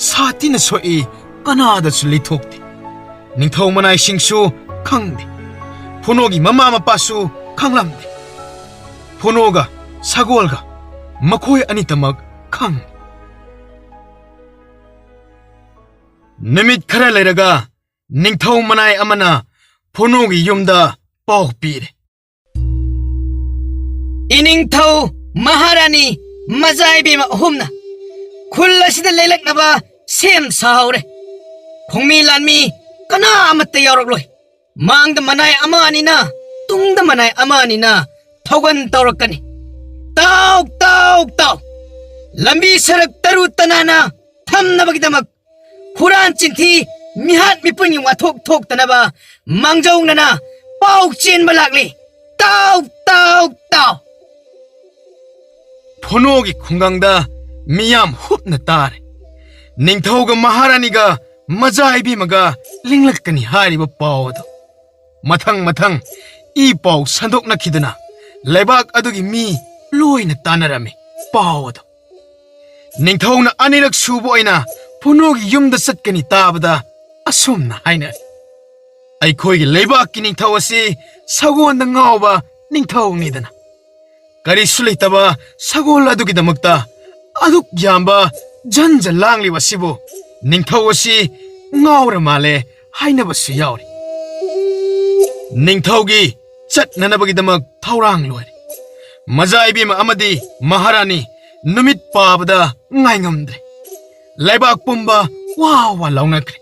ꯁꯥꯊꯤꯅ ꯁꯣꯛꯏ, ꯀꯅꯥꯗꯁꯨ ꯂꯤꯊꯣꯛꯇꯦ꯫ ꯅꯤꯡꯊꯧ ꯃꯅꯥꯏꯁꯤꯡꯁꯨ ꯈꯪꯗꯦ꯫ ꯐꯣꯅꯣꯒꯤ ꯃꯃꯥ ꯃꯄꯥꯁꯨ ꯈꯪꯂꯝꯗꯦ꯫ ꯐꯣꯅꯣꯒ ꯁꯒꯣꯜꯒ ꯃꯈꯣꯏ ꯑꯅꯤꯇꯃꯛ ꯈꯪꯏ꯫ ꯅꯨꯃꯤꯠ ꯈꯔ ꯂꯩꯔꯒ ꯅꯤꯡꯊꯧ ꯃꯅꯥꯏ ꯑꯃꯅ ꯐꯣꯅꯣꯒꯤ ꯌꯨꯝꯗ ꯄꯥꯎ ꯄꯤꯔꯦ꯫ ꯏꯅꯤꯡꯊꯧ ꯃꯍꯥꯔꯥꯅꯤ ꯃꯖꯥ ꯏꯕꯦꯝꯃ ꯑꯍꯨꯝꯅ ꯈꯨꯜ ꯑꯁꯤꯗ ꯂꯦꯜꯂꯛꯅꯕ ꯁꯦꯝ ꯁꯥꯍꯧꯔꯦ꯫ ꯈꯣꯡꯃꯤ ꯂꯥꯟꯃꯤ ꯀꯅꯥ ꯑꯃꯠꯇ ꯌꯥꯎꯔꯛꯂꯣꯏ꯫ ꯃꯥꯡꯗ ꯃꯅꯥꯏ ꯑꯃ ꯑꯅꯤꯅ, ꯇꯨꯡꯗ ꯃꯅꯥꯏ ꯑꯃ ꯑꯅꯤꯅ ꯊꯧꯒꯟ ꯇꯧꯔꯛꯀꯅꯤ꯫ ꯇꯥꯎ, ꯇꯥꯎ, ꯇꯥꯎ! ꯂꯝꯕꯤ ꯁꯔꯛ ꯇꯔꯨ ꯇꯅꯥꯟꯅ ꯊꯝꯅꯕꯒꯤꯗꯃꯛ ꯍꯨꯔꯥꯟ ꯆꯤꯟꯊꯤ, ꯃꯤꯍꯥꯠ ꯃꯤꯄꯨꯟꯒꯤ ꯋꯥꯊꯣꯛ ꯊꯣꯛꯇꯅꯕ ꯃꯥꯡꯖꯧꯅꯅ ꯄꯥꯎ ꯆꯦꯟꯕ ꯂꯥꯛꯂꯤ꯫ ꯇꯥꯎ, ꯇꯥꯎ, ꯇꯥꯎ! ꯐꯣꯅꯣꯒꯤ ꯈꯨꯡꯒꯪꯗ ꯃꯤꯌꯥꯝ ꯍꯨꯞꯅ ꯇꯥꯔꯦ꯫ ꯅꯤꯡꯊꯧꯒ ꯃꯍꯥꯔꯥꯅꯤꯒ ꯃꯖꯥ ꯏꯕꯦꯝꯃꯒ ꯂꯤꯡꯂꯛꯀꯅꯤ ꯍꯥꯏꯔꯤꯕ ꯄꯥꯎ ꯑꯗꯨ꯫ ꯃꯊꯪ ꯃꯊꯪ ꯏ ꯄꯥꯎ ꯁꯟꯗꯣꯛꯅꯈꯤꯗꯨꯅ ꯂꯩꯕꯥꯛ ꯑꯗꯨꯒꯤ ꯃꯤ ꯂꯣꯏꯅ ꯇꯥꯟꯅꯔꯝꯃꯤ ꯄꯥꯎ ꯑꯗꯨ꯫ ꯅꯤꯡꯊꯧꯅ ꯑꯅꯤꯔꯛ ꯁꯨꯕ ꯑꯣꯏꯅ ꯐꯣꯅꯣꯒꯤ ꯌꯨꯝꯗ ꯆꯠꯀꯅꯤ ꯇꯥꯕꯗ ꯑꯁꯨꯝꯅ ꯍꯥꯏꯅꯔꯤ, "ꯑꯩꯈꯣꯏꯒꯤ ꯂꯩꯕꯥꯛꯀꯤ ꯅꯤꯡꯊꯧ ꯑꯁꯤ ꯁꯒꯣꯜꯗ ꯉꯥꯎꯕ ꯅꯤꯡꯊꯧꯅꯤꯗꯅ꯫ ꯀꯔꯤꯁꯨ ꯂꯩꯇꯕ ꯁꯒꯣꯜ ꯑꯗꯨꯒꯤꯗꯃꯛꯇ ꯑꯗꯨꯛ ꯌꯥꯝꯕ ꯖꯟꯖ ꯂꯥꯡꯂꯤꯕ ꯑꯁꯤꯕꯨ ꯅꯤꯡꯊꯧ ꯑꯁꯤ ꯉꯥꯎꯔ ꯃꯥꯜꯂꯦ" ꯍꯥꯏꯅꯕꯁꯨ ꯌꯥꯎꯔꯤ꯫ ꯅꯤꯡꯊꯧꯒꯤ ꯆꯠꯅꯅꯕꯒꯤꯗꯃꯛ ꯊꯧꯔꯥꯡ ꯂꯣꯏꯔꯦ꯫ ꯃꯖꯥ ꯏꯕꯦꯝꯃ ꯑꯃꯗꯤ ꯃꯍꯥꯔꯥꯅꯤ ꯅꯨꯃꯤꯠ ꯄꯥꯕꯗ ꯉꯥꯏꯉꯝꯗ꯭ꯔꯦ꯫ ꯂꯩꯕꯥꯛ ꯄꯨꯝꯕ ꯋꯥ ꯋꯥ ꯂꯥꯎꯅꯈ꯭ꯔꯦ꯫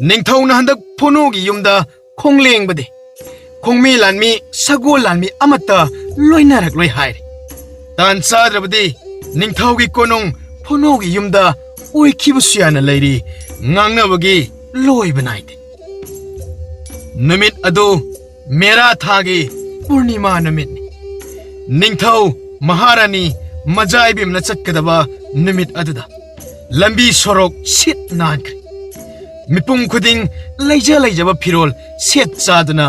ꯅꯤꯡꯊꯧꯅ ꯍꯟꯗꯛ ꯐꯣꯅꯣꯒꯤ ꯌꯨꯝꯗ ꯈꯣꯡꯂꯦꯡꯕꯗꯤ ꯈꯣꯡꯃꯤ ꯂꯥꯟꯃꯤ, ꯁꯒꯣꯜ ꯂꯥꯟꯃꯤ ꯑꯃꯠꯇ ꯂꯣꯏꯅꯔꯛꯂꯣꯏ ꯍꯥꯏꯔꯦ꯫ ꯇꯥꯟ ꯆꯥꯗ꯭ꯔꯕꯗꯤ ꯅꯤꯡꯊꯧꯒꯤ ꯀꯣꯅꯨꯡ ꯐꯣꯅꯣꯒꯤ ꯌꯨꯝꯗ ꯑꯣꯏꯈꯤꯕꯁꯨ ꯌꯥꯅ ꯂꯩꯔꯤ꯫ ꯉꯥꯡꯅꯕꯒꯤ ꯂꯣꯏꯕ ꯅꯥꯏꯗꯦ꯫ ꯅꯨꯃꯤꯠ ꯑꯗꯨ ꯃꯦꯔꯥ ꯊꯥꯒꯤ ꯄꯨꯔꯅꯤꯃꯥ ꯅꯨꯃꯤꯠꯅꯤ꯫ ꯅꯤꯡꯊꯧ ꯃꯍꯥꯔꯥꯅꯤ ꯃꯖꯥ ꯏꯕꯦꯝꯅ ꯆꯠꯀꯗꯕ ꯅꯨꯃꯤꯠ ꯑꯗꯨꯗ ꯂꯝꯕꯤ ꯁꯣꯔꯣꯛ ꯁꯤꯠ ꯅꯥꯟꯈ꯭ꯔꯦ꯫ ꯃꯤꯄꯨꯝ ꯈꯨꯗꯤꯡ ꯂꯩꯖ ꯂꯩꯖꯕ ꯐꯤꯔꯣꯜ ꯁꯦꯠ ꯆꯥꯗꯨꯅ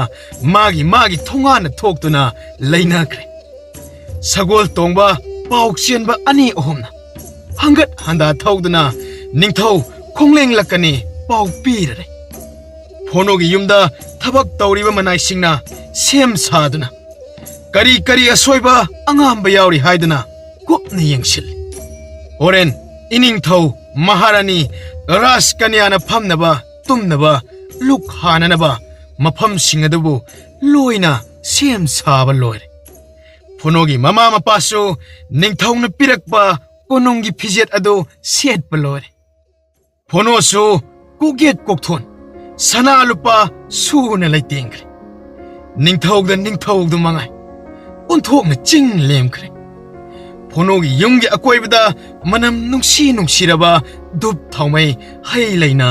ꯃꯥꯒꯤ ꯃꯥꯒꯤ ꯊꯣꯡꯒꯥꯟꯗ ꯊꯣꯛꯇꯨꯅ ꯂꯩꯅꯈ꯭ꯔꯦ꯫ ꯁꯒꯣꯜ ꯇꯣꯡꯕ ꯄꯥꯎ ꯆꯦꯟꯕ ꯑꯅꯤ ꯑꯍꯨꯝꯅ ꯍꯪꯒꯠ ꯍꯟꯗꯥ ꯊꯧꯗꯨꯅ ꯅꯤꯡꯊꯧ ꯈꯣꯡꯂꯦꯡꯂꯛꯀꯅꯤ ꯄꯥꯎ ꯄꯤꯔꯔꯦ꯫ ꯐꯣꯅꯣꯒꯤ ꯌꯨꯝꯗ ꯊꯕꯛ ꯇꯧꯔꯤꯕ ꯃꯅꯥꯏꯁꯤꯡꯅ ꯁꯦꯝ ꯁꯥꯗꯨꯅ ꯀꯔꯤ ꯀꯔꯤ ꯑꯁꯣꯏꯕ ꯑꯉꯥꯝꯕ ꯌꯥꯎꯔꯤ ꯍꯥꯏꯗꯨꯅ ꯀꯨꯞꯅ ꯌꯦꯡꯁꯤꯜꯂꯤ꯫ ꯍꯣꯔꯦꯟ ꯏꯅꯤꯡꯊꯧ ꯃꯍꯥꯔꯥꯅꯤ ꯔꯥꯖꯀꯟꯌꯥꯅ ꯐꯝꯅꯕ ꯇꯨꯝꯅꯕ ꯂꯨꯛ ꯍꯥꯅꯅꯕ ꯃꯐꯝꯁꯤꯡ ꯑꯗꯨꯕꯨ ꯂꯣꯏꯅ ꯁꯦꯝ ꯁꯥꯕ ꯂꯣꯏꯔꯦ꯫ ꯐꯣꯅꯣꯒꯤ ꯃꯃꯥ ꯃꯄꯥꯁꯨ ꯅꯤꯡꯊꯧꯅ ꯄꯤꯔꯛꯄ ꯀꯣꯅꯨꯡꯒꯤ ꯐꯤꯖꯦꯠ ꯑꯗꯨ ꯁꯦꯠꯄ ꯂꯣꯏꯔꯦ꯫ ꯐꯣꯅꯣꯁꯨ ꯀꯣꯛꯌꯦꯠ ꯀꯣꯛꯊꯣꯟ ꯁꯅꯥ ꯂꯨꯄꯥ ꯁꯨꯅ ꯂꯩꯇꯦꯡꯈ꯭ꯔꯦ꯫ ꯅꯤꯡꯊꯧꯗ ꯅꯤꯡꯊꯧꯗꯨ ꯃꯉꯥꯏ ꯑꯣꯟꯊꯣꯛꯅ ꯆꯤꯡ ꯂꯦꯝꯈ꯭ꯔꯦ꯫ ꯐꯣꯅꯣꯒꯤ ꯌꯨꯝꯒꯤ ꯑꯀꯣꯏꯕꯗ ꯃꯅꯝ ꯅꯨꯡꯁꯤ ꯅꯨꯡꯁꯤꯔꯕ ꯙꯨꯞ ꯊꯥꯎꯃꯩ ꯍꯩ ꯂꯩꯅ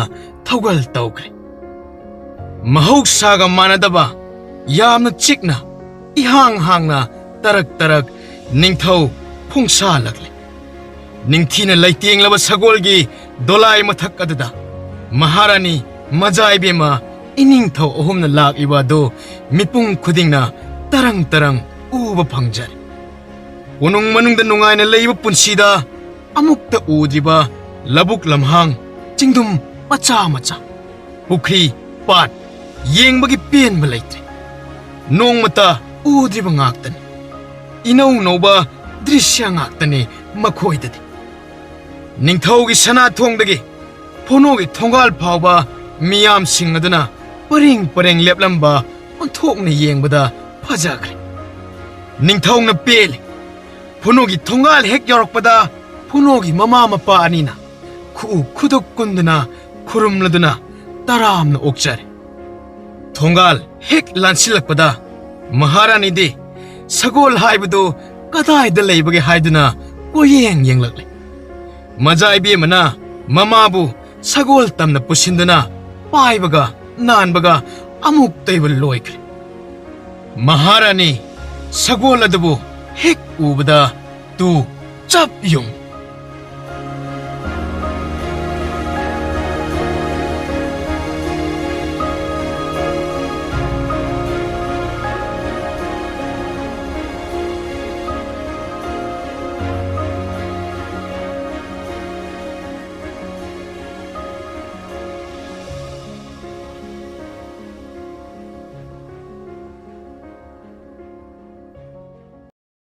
ꯊꯧꯒꯜ ꯇꯧꯈ꯭ꯔꯦ꯫ ꯃꯍꯧꯁꯥꯒ ꯃꯥꯟꯅꯗꯕ ꯌꯥꯝꯅ ꯆꯤꯛꯅ ꯏꯍꯥꯡ ꯍꯥꯡꯅ ꯇꯔꯛ ꯇꯔꯛ ꯅꯤꯡꯊꯧ ꯈꯣꯡꯁꯥꯜꯂꯛꯂꯦ꯫ ꯅꯤꯡꯊꯤꯅ ꯂꯩꯇꯦꯡꯂꯕ ꯁꯒꯣꯜꯒꯤ ꯗꯣꯂꯥꯏ ꯃꯊꯛ ꯑꯗꯨꯗ ꯃꯍꯥꯔꯥꯅꯤ ꯃꯖꯥ ꯏꯕꯦꯝꯃ ꯏꯅꯤꯡꯊꯧ ꯑꯍꯨꯝꯅ ꯂꯥꯛꯂꯤꯕ ꯑꯗꯨ ꯃꯤꯄꯨꯝ ꯈꯨꯗꯤꯡꯅ ꯇꯔꯪ ꯇꯔꯪ ꯎꯕ ꯐꯪꯖꯔꯦ꯫ ꯀꯣꯅꯨꯡ ꯃꯅꯨꯡꯗ ꯅꯨꯡꯉꯥꯏꯅ ꯂꯩꯕ ꯄꯨꯟꯁꯤꯗ ꯑꯃꯨꯛꯇ ꯎꯗ꯭ꯔꯤꯕ ꯂꯧꯕꯨꯛ ꯂꯝꯍꯥꯡ, ꯆꯤꯡꯗꯨꯝ ꯃꯆꯥ ꯃꯆꯥ, ꯄꯨꯈ꯭ꯔꯤ, ꯄꯥꯠ, ꯌꯦꯡꯕꯒꯤ ꯄꯦꯟꯕ ꯂꯩꯇ꯭ꯔꯦ꯫ ꯅꯣꯡꯃꯇ ꯎꯗ꯭ꯔꯤꯕ ꯉꯥꯛꯇꯅꯤ꯫ ꯏꯅꯧ ꯅꯧꯕ ꯗ꯭ꯔꯤꯁ꯭ꯌ ꯉꯥꯛꯇꯅꯤ ꯃꯈꯣꯏꯗꯗꯤ꯫ ꯅꯤꯡꯊꯧꯒꯤ ꯁꯅꯥ ꯊꯣꯡꯗꯒꯤ ꯐꯣꯅꯣꯒꯤ ꯊꯣꯡꯒꯥꯜ ꯐꯥꯎꯕ ꯃꯤꯌꯥꯝꯁꯤꯡ ꯑꯗꯨꯅ ꯄꯔꯦꯡ ꯄꯔꯦꯡ ꯂꯦꯞꯂꯝꯕ ꯑꯣꯟꯊꯣꯛꯅ ꯌꯦꯡꯕꯗ ꯐꯖꯈ꯭ꯔꯦ꯫ ꯅꯤꯡꯊꯧꯅ ꯄꯦꯜꯂꯤ꯫ ꯐꯣꯅꯣꯒꯤ ꯊꯣꯡꯒꯥꯜ ꯍꯦꯛ ꯌꯧꯔꯛꯄꯗ ꯐꯣꯅꯣꯒꯤ ꯃꯃꯥ ꯃꯄꯥ ꯑꯅꯤꯅ ꯈꯨꯎ ꯈꯨꯗꯨꯛ ꯀꯨꯟꯗꯨꯅ ꯈꯨꯔꯨꯝꯂꯗꯨꯅ ꯇꯔꯥꯝꯅ ꯑꯣꯛꯆꯔꯦ꯫ ꯊꯣꯡꯒꯥꯜ ꯍꯦꯛ ꯂꯥꯟꯁꯤꯜꯂꯛꯄꯗ ꯃꯍꯥꯔꯥꯅꯤꯗꯤ ꯁꯒꯣꯜ ꯍꯥꯏꯕꯗꯨ ꯀꯗꯥꯏꯗ ꯂꯩꯕꯒꯦ ꯍꯥꯏꯗꯨꯅ ꯀꯣꯏꯌꯦꯡ ꯌꯦꯡꯂꯛꯂꯦ꯫ ꯃꯖꯥ ꯏꯕꯦꯝꯃꯅ ꯃꯃꯥꯕꯨ ꯁꯒꯣꯜ ꯇꯝꯅ ꯄꯨꯁꯤꯟꯗꯨꯅ ꯄꯥꯏꯕꯒ ꯅꯥꯟꯕꯒ ꯑꯃꯨꯛꯇ ꯑꯣꯏꯕ ꯂꯣꯏꯈ꯭ꯔꯦ꯫ ꯃꯍꯥꯔꯥꯅꯤ ꯁꯒꯣꯜ ꯑꯗꯨꯕꯨ ꯍꯦꯛ ꯎꯕꯗ ꯇꯨ ꯆꯞ ꯌꯨꯡ